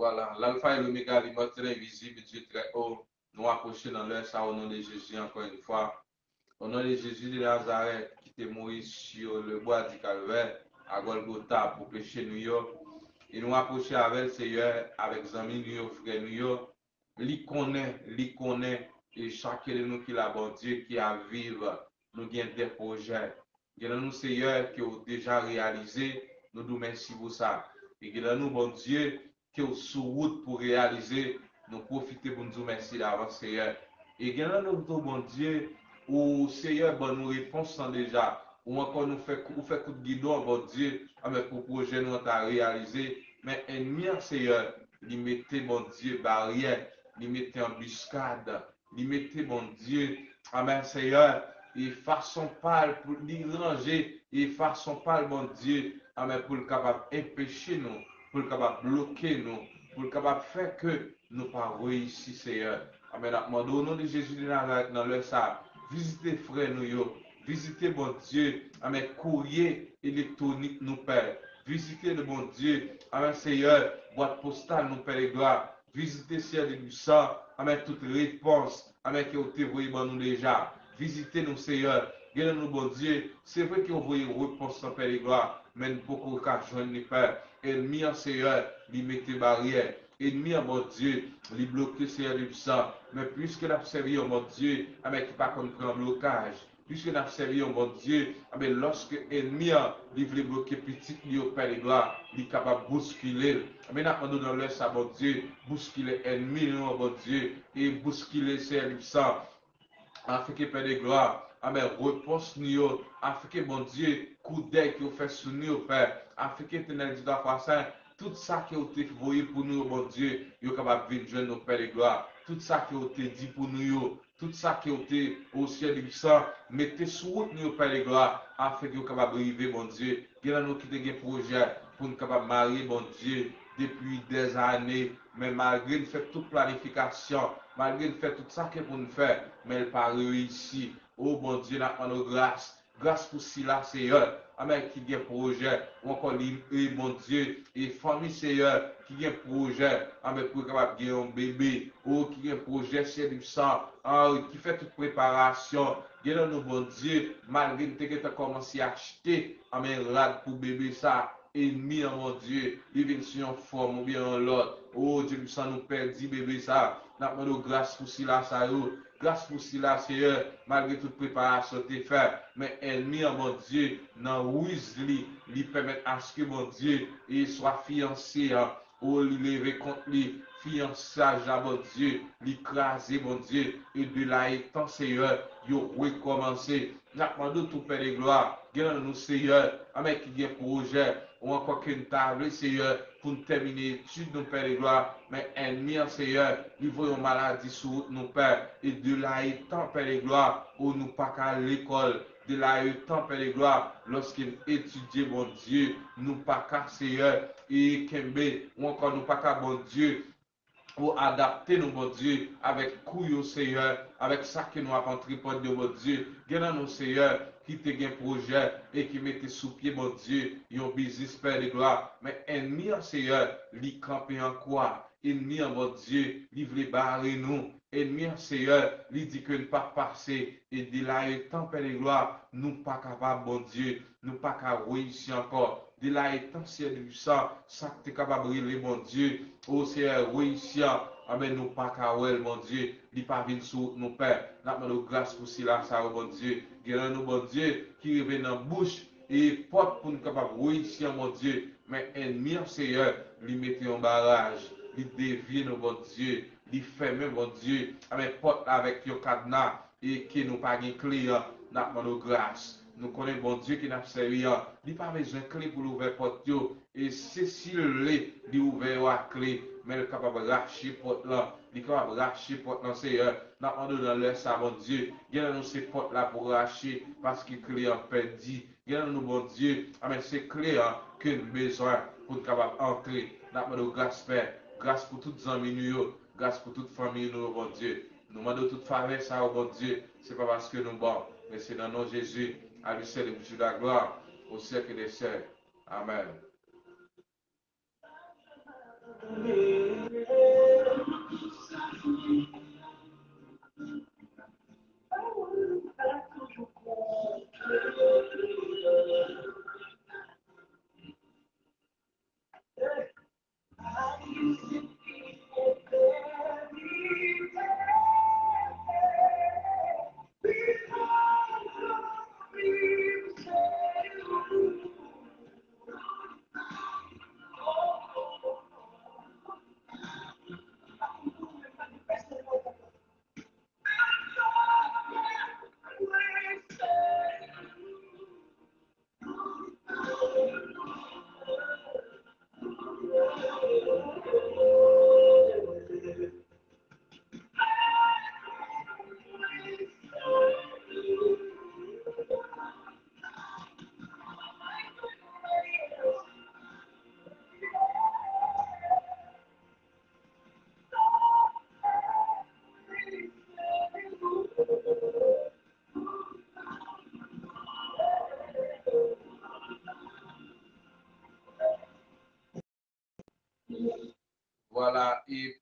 Voilà, l'Alpha et l'Oméga, l'immortel, invisible, Dieu très haut, Nou apwoche nan lè sa o non de Jezi ankò yon fwa. O non de Jezi de Nazarèt, ki te mouri sur le bois du Calvaire, a Gòlgota, pou peche nou yo. E nou apwoche avè l, Seyè, avèk zanmi nou yo, frè nou yo. Li konnen, li konnen, e chak de nou ki la, Bondye, ki ap viv, nou gen de pwojè. Gen nan nou, Seyè, ke w deja reyalize, nou di w mèsi pou sa. E gen nan nou, Bondye, ke w sou wout pou reyalize, nou pwofite pou n di w mèsi davans, Seyè. E gen nan nou tou, Bondye, ou, Seyè, ban nou repons lan deja. Ou ankò nou fè, ou fè kout gidon, Bondye, anben pou pwojè nou an ta reyalize. Men ènmi an, Seyè, li mete, Bondye, baryè, li mete anbiskad, li mete, Bondye, anben, Seyè, e fason pa l pou li ranje, e fason pa l, Bondye, anben, pou l kapab enpeche nou, pou l kapab bloke nou, pou l kapab fè ke nou pa reyisi, Seyè. Anben, n ap mande w, o non de Jezi de Nazarèt, nan lè sa a, vizite frè nou yo, vizite, Bondye, anben, kourye elektwonik nou, Pè. Vizite nou, Bondye, anben, Seyè, bwat postal nou, Pè de glwa. Vizite, Seyè de lwisan, anben, tout repons, anben, ke w te voye ban nou deja. Vizite nou, Seyè. Gen nan nou, Bondye, se vre ke w voye repons lan, Pè de glwa, men n poko ka jwenn li, Pè. Ènmi an, Seyè, li mete baryè. Ènmi an, Bondye, li bloke, Seyè de lwisan. Men piske n ap sèvi yon Bondye, anben, ki pa konn pran blokaj, piske n ap sèvi yon Bondye, anben, lòske ènmi an, li vle bloke pitit li yo, Pè de glwa, li kapab bouskile l. Anben, n ap mande w nan lè sa, Bondye, bouskile ènmi nou an, Bondye, e bouskile, Seyè de lwisan, afin ke, Pè de glwa, anben, repons nou yo, afin ke, Bondye, koudèy ke w fè sou nou yo, Pè, afin ke, Etènèl Dye twa fwa sen, tout sa ke w te voye pou nou yo, Bondye, yo kapab vin jwenn nou, Pè de glwa. Tout sa ke w te di pou nou yo, tout sa ke w te, o Seyè de lwisan, mete sou wout nou yo, Pè de glwa, afin ke yo kapab rive, Bondye. Gen nan nou ki te gen pwojè pou n kapab marye, Bondye, depi dèzane, men malgre n fè tout planifikasyon, malgre n fè tout sa ke pou n fè, men l pa reyisi. O Bondye, n ap mande w gras, gras pou sila, Seyè, anben, ki gen pwojè, ou ankò li, e Bondye, e fanmi, Seyè, ki gen pwojè, anben, pou yo kapab gen yon bebe, o ki gen pwojè, Seyè de lwisan, an, ki fè tout preparasyon. Gen nan nou, Bondye, malgre n te gentan kòmanse achte, anben, rad pou bebe sa, ènmi an, Bondye, li vin sou yon fòm oubyen yon lòt. O Dye de lwisan, nou pèdi bebe sa. N ap mande w gras pou sila sa yo. Gras pou sila, Seyè, malgre tout preparasyon te fè, men ènmi an, Bondye, nan riz li, li pèmèt aske, Bondye, e swa fiyanse an, o li leve kont li, fiyansaj la, Bondye, li kraze, Bondye, e de la etan, Seyè, yo rekòmanse. N ap mande w tou, Pè de glwa, gen nan nou, Seyè, anben, ki gen pwojè, ou ankò ke n ta vle, Seyè, pou n tèmine etid nou, Pè de glwa, men ènmi an, Seyè, li voye yon maladi sou wout nou, Pè, e de la etan, Pè de glwa, o nou pa ka al lekòl, de la etan, Pè de glwa, lòske n etidye, Bondye, nou pa ka, Seyè, e kenbe, ou ankò nou pa ka, Bondye, o adapte nou, Bondye, avèk kou yo, Seyè, avèk sa ke nou ap antreprann yo, Bondye. Gen nan nou, Seyè, ki te gen pwojè e ki mete sou pye, Bondye, yon biznis, Pè de glwa. Men ènmi an, Seyè, li kanpe an kwa. Ènmi an, Bondye, li vle bare nou. Ènmi an, Seyè, li di ke n p ap pase. E de la etan, Pè de glwa, nou pa kapab, Bondye. Nou pa ka reyisi ankò. De la etan, Seyè de lwisan, sa k te kapab rele, Bondye, o Seyè, reyisi an, anben, nou pa ka wè l, Bondye, li pa vin sou wout nou, Pè. N ap mande w gras pou sila sa yo, Bondye. Gen nan nou, Bondye, ki rive nan bouch e pòt pou n kapab reyisi an, Bondye. Men ènmi an, Seyè, li mete yon baraj, li devye nou, Bondye, li fèmen, Bondye, anben, pòt la avèk yon kadna, e ke nou pa gen kle an, n ap mande w gras. Nou konnen Bondye ke n ap sèvi an, li pa bezwen kle pou l ouvè pòt yo. E se si l vle, li ouvè yo ak kle, men l kapab rache pòt lan. Li kapab rache pòt lan, Seyè. N ap mande w nan lè sa, Bondye. Gen nan nou se pòt la pou rache, paske kle an pèdi. Gen nan nou, Bondye, anben, se kle an ke n bezwen pou n kapab antre. N ap mande w gras, Pè. Gras pou tout zanmi nou yo. Gras pou tout fanmi nou yo, Bondye. Nou mande w tout favè sa yo, Bondye. Se pa paske nou bon, men se nan non Jezi, à lui seul et pour toute la gloire, au siècle des siècles. Amèn.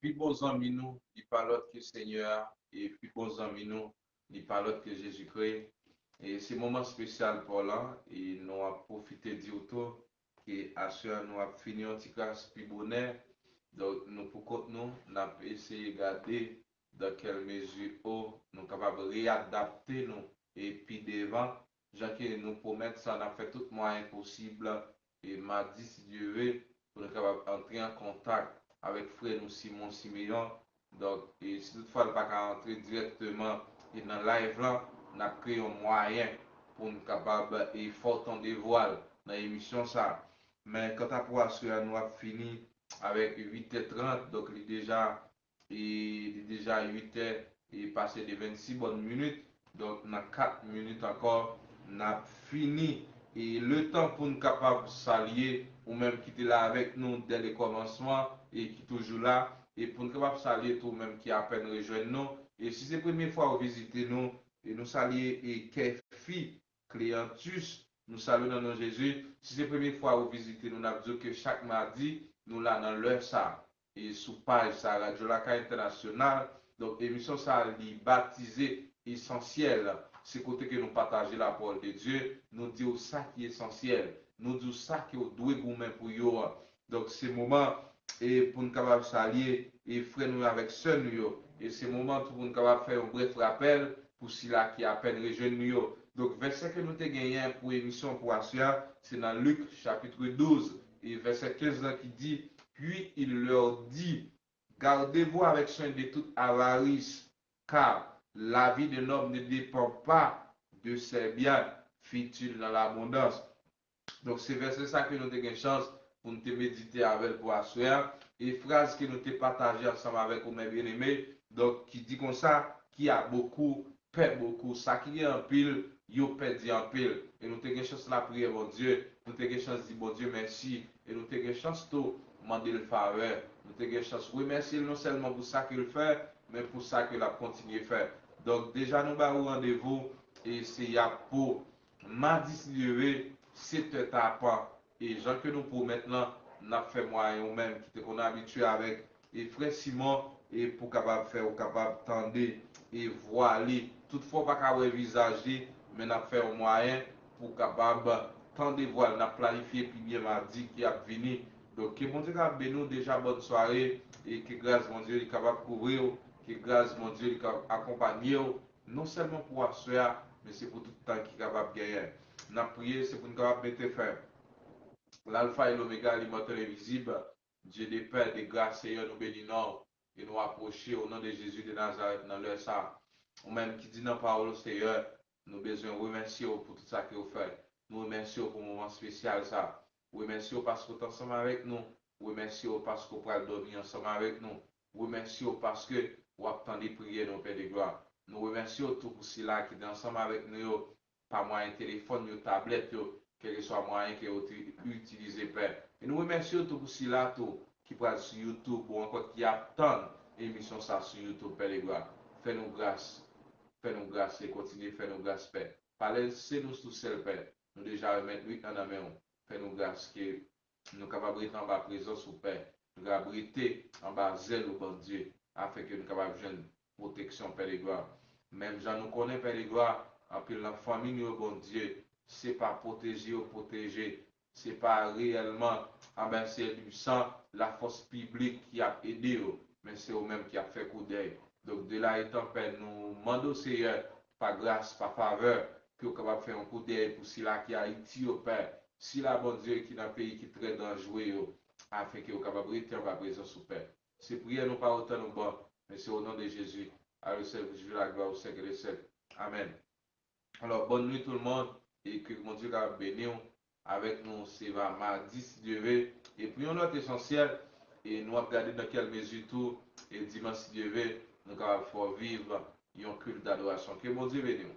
Pi bon zanmi nou, li pa lòt ke Senyè a, e pi bon zanmi nou, li pa lòt ke Jezikri. E se moman espesyal pa w la, e nou ap pwofite di w tou ke aswè a nou ap fini yon ti kras pi bonè. Donk, nou pou kont nou, n ap eseye gade dans quelle mesure nou kapab reyadapte nou e pi devan, jan ke nou pwomèt sa, n ap fè tout mwayen posib e madi, si Dye ve, pou nou kapab antre an kontak avèk frè nou Simon Simeon. Donk, e si toutfwa l pa ka antre dirèkteman e nan live lan, n ap kreye yon mwayen pou n kapab e fè w tande vwa l nan emisyon sa. Men kanta pou aswè a, nou ap fini avèk uit è trant, donk li deja e li deja uit è e pase de vennsis bòn minit. Donk, nan kat minit ankò, n ap fini. E letan pou n kapab salye ou menm ki te la avèk nou dè le kòmansman e ki toujou la, e pou n kapab salye tou ou menm ki apèn rejwenn nou. E si se premye fwa ou vizite nou, e nou salye e Kefi Cleantus, nou salye w nan non Jezi. Si se premye fwa ou vizite nou, n ap di w ke chak madi, nou la nan lè sa. E sou paj sa, Radyo Lakay Entènasyonal. Donk, emisyon sa, li batize Esansyèl. Se kote ke nou pataje lapawòl de Dye, nou di w sa ki esansyèl, nou di w sa ke w dwe goumen pou yo an. Donk, se moman e pou n kapab salye e frè nou yo avèk sè nou yo. E se moman tou pou n kapab fè yon brèf rapèl pou sila ki apèn rejwenn nou yo. Donk, vèsè ke nou te genyen pou emisyon pou aswè a, se nan Lik, chapitre douze, e vèsè kenz lan ki di, Puis il leur dit, Gardez-vous avec soin de toute avarice, car la vie d'un homme ne dépend pas de ses biens, fit-il dans l'abondance. Donk, se vèsè sa ke nou te gen chans pou n te medite avè l pou aswè a. E fraz ke nou te pataje ansanm avèk ou, men byeneme, donk, ki di konsa, qui a beaucoup perd beaucoup. Sa ki gen anpil, yo pèdi anpil. E nou te gen chans lapriyè Bondye, nou te gen chans di Bondye mèsi, e nou te gen chans tou mande l favè. Nou te gen chans remèsye l non sèlman pou sa ke l fè, men pou sa ke l ap kontinye fè. Donk, deja nou ba ou randevou, e se y ap pou madi, si Dye ve, sèt è tapan. E jan ke nou pwomèt lan, n ap fè mwayen ou menm ki te konn abitye avèk e frè Simon, e pou kapab fè ou kapab tande e vwa li. Toutfwa w pa ka wè vizaj li, men n ap fè yon mwayen pou w kapab tande vwa l. N ap planifye pi byen madi ki ap vini. Donk, ke Bondye kapab beni w deja, bòn sware, e ke gras Bondye li kapab kouvri w, ke gras Bondye li kapab akonpanye w, non sèlman pou aswè a, men se pou tout tan ki kapab genyen. N ap priye, se pou n kapab mete fen. L'Alpha et l'Oméga, l'Immortel Invisible, Dieu de paix, de grâce, Seyè, nou beni non w e nou apwoche w, o non de Jezi de Nazarèt, nan lè sa. Ou menm ki di nan pawòl ou, Seyè, nou bezwen remèsye w pou tout sa ke w fè. Nou remèsye w pou moman espesyal sa. Remèsye w paske w t ansanm avèk nou. Remèsye w paske w pral dòmi ansanm avèk nou. Remèsye w paske w ap tande priyè nou, Pè de glwa. Nou remèsye w tou pou sila ki te ansanm avèk nou yo, pa mwayen telefòn yo, tablèt yo, kèlkeswa mwayen ke yo te itilize, Pè. E nou remèsye w tou pou sila tou ki pral sou YouTube ou ankò ki ap tann emisyon sa sou YouTube, Pè de glwa. Fè nou gras, fè nou gras e kontinye fè nou gras, Pè. Pa lèse nou sou sèl, Pè. Nou deja remèt wi an nan men w. Fè nou gras ke nou kapab rete anba prezans ou, Pè. Nou kapab rete anba zèl ou, Bondye, afenke nou kapab jwenn pwoteksyon, Pè de glwa. Menm jan nou konnen, Pè de glwa, anpil nan fanmi nou yo, Bondye, se pa pwoteje yo pwoteje, se pa reyèlman anba se du sang, lafòs piblik ki ap ede yo, men se ou menm ki ap fè koudèy. Donk, de la etan, Pè, nou mande w, Seyè, pa gras, pa favè, ke w kapab fè yon koudèy pou sila ki Ayiti yo, Pè. Sila, Bondye, ki nan peyi ki trè danjre yo, afenke yo kapab rete anba prezans ou, Pè. Se priyè nou, pa otan nou ban, men se o non de Jezi, à lui seul pour Dieu la gloire au siècle des siècles. Amèn. Alò, bonne nuit tout le monde, e ke Bondye kapab beni w. Avèk nou, se va madi, si Dye ve. E pou yon lòt esansyèl, e nou ap gade dans quelle mesure tou, e dimanch, si Dye ve, nou kapab fè w viv yon culte d'adoration. Ke Bondye beni w.